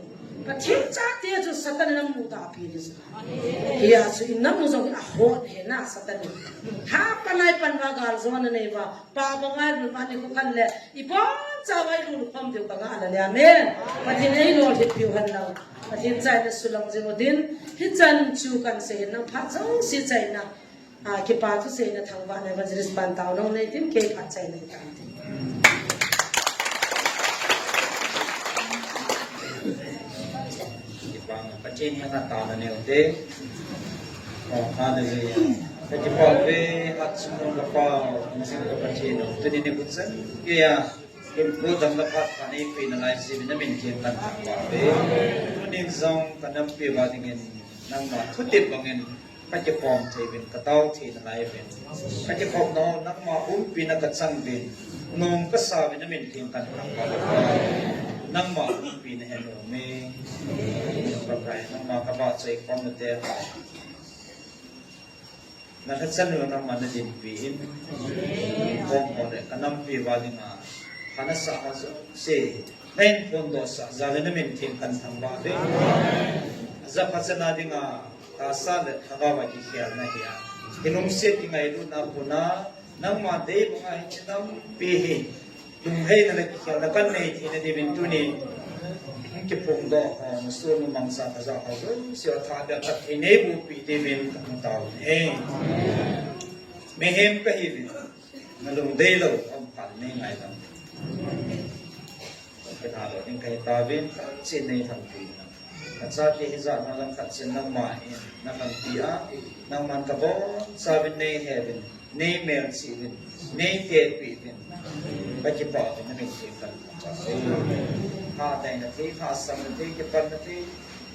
Pathen chate chu Satan na mu ta pi ni chu. Hia chu in na mu jong a hot he na Satan ni. Ha panai pan va gal jo na nei va. Pa ba ngai ba ni ko kan le. I bon cha vai lu khom deu ka nga na le. Amen. Pathen ei lo thit piu han lo. Pathen chaina sulang jing u din, hichan chu kan sei hin nang phat jouse chaina, a, kipa thu seina thangvahna evangelist Pantao nong nei tin kei phat chaina hi tan tin. Kipa Pathen hi ana taona neu te. Oh, hallelujah. Ka kipa ve, at sumon ka pa, masing ka Pathen, tuni ni kutsan, kaya, Kin pu dam le phat pha nei peh nalai jeh in na min theng kan thangvah uve. Tunin jong ka nampi uva dingin nangma thutep bangin ka kikhom thei uvin, ka tao thei nalai uvin. Ka kikhop nau nangma umpina ka chang uvin. Nom ka sa uvin na min theng kan thangvah uve. Nangma umpina hin um e. Pakai nangma ka vahchoi khom nate. Na lhachan u nangma na dinpi in, kong ho le ka nampi uva dinga, pha na sah ho jouse, na hin phondoh sah jal in na min theng kan thangvah uve. Japhat chana dinga, tahsa le lhagao a kikhelna hi a. Kilungset kingailutna puna, nangma dei banga hiche nampi hi, Lungheina le kikhelna kan nei theina diuvin tuni kiphongdoh ho, na soh nu mangcha kajah ho jouse a thahbeh a Pathen in eibohpi diuvin kahung taovin ahi. Mihem kahiuvin, na lungdeilou um phat in nei ngaidam. Kithalo ding kahi tauvin, khatchen nei thampi in. Ka chate hijat na lang khatchen nangma in na thampi a, nangman kabonchauvin nei heuvin, nei melchih uvin, nei tehpeh uvin, ka kipah uvin na min theng kan. Hatah na thei, hasamna thei, kipana thei,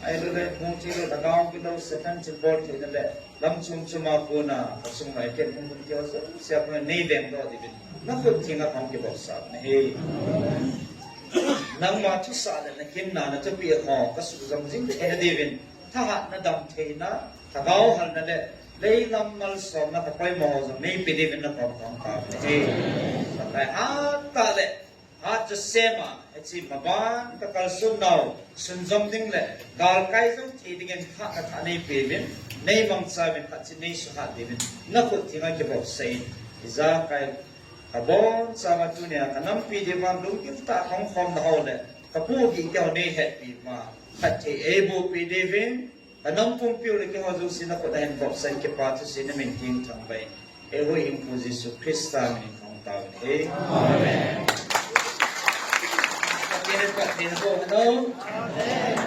ahilou le, hung thei lou, lhagao gilou, Satan chilbol theina le, lam chom chom a kona, ka chung lai ken hung hun keo jouse a kona, nei vengdoh diuvin, na khut thenga kahung kibopsah na ahi. Nangma thusah le na kinna, na thupeh ho, ka suhjong jing theina diuvin, thahatna damtheina, lhagao halna le, leilam malsomna ka poimo ho jong nei pe diuvin na kom kom ka pe. Pakai hatah le, hat chu sema, hiche maban ka kalson nau, sunjom ding le, galkai jong thei dingin thahatna nei pe uvin, nei mangcha uvin khatchen nei suhat diuvin, na khut thenga kibopsah in, ijakai Kabonchauva tunia ka nampi diuva lunggil tah a kahung khomna ho le, ka pu gih teu nei hetpi ma, phatthei eibohpi diuvin, ka nam pumpiu le keiho jouse na khut a hin bopsah in kipa thusei na min theng thangvah in, eihuhhingpu Jesu Christa min in kahung taovin ahi. Amen. Pathen in phatthei naboh hen.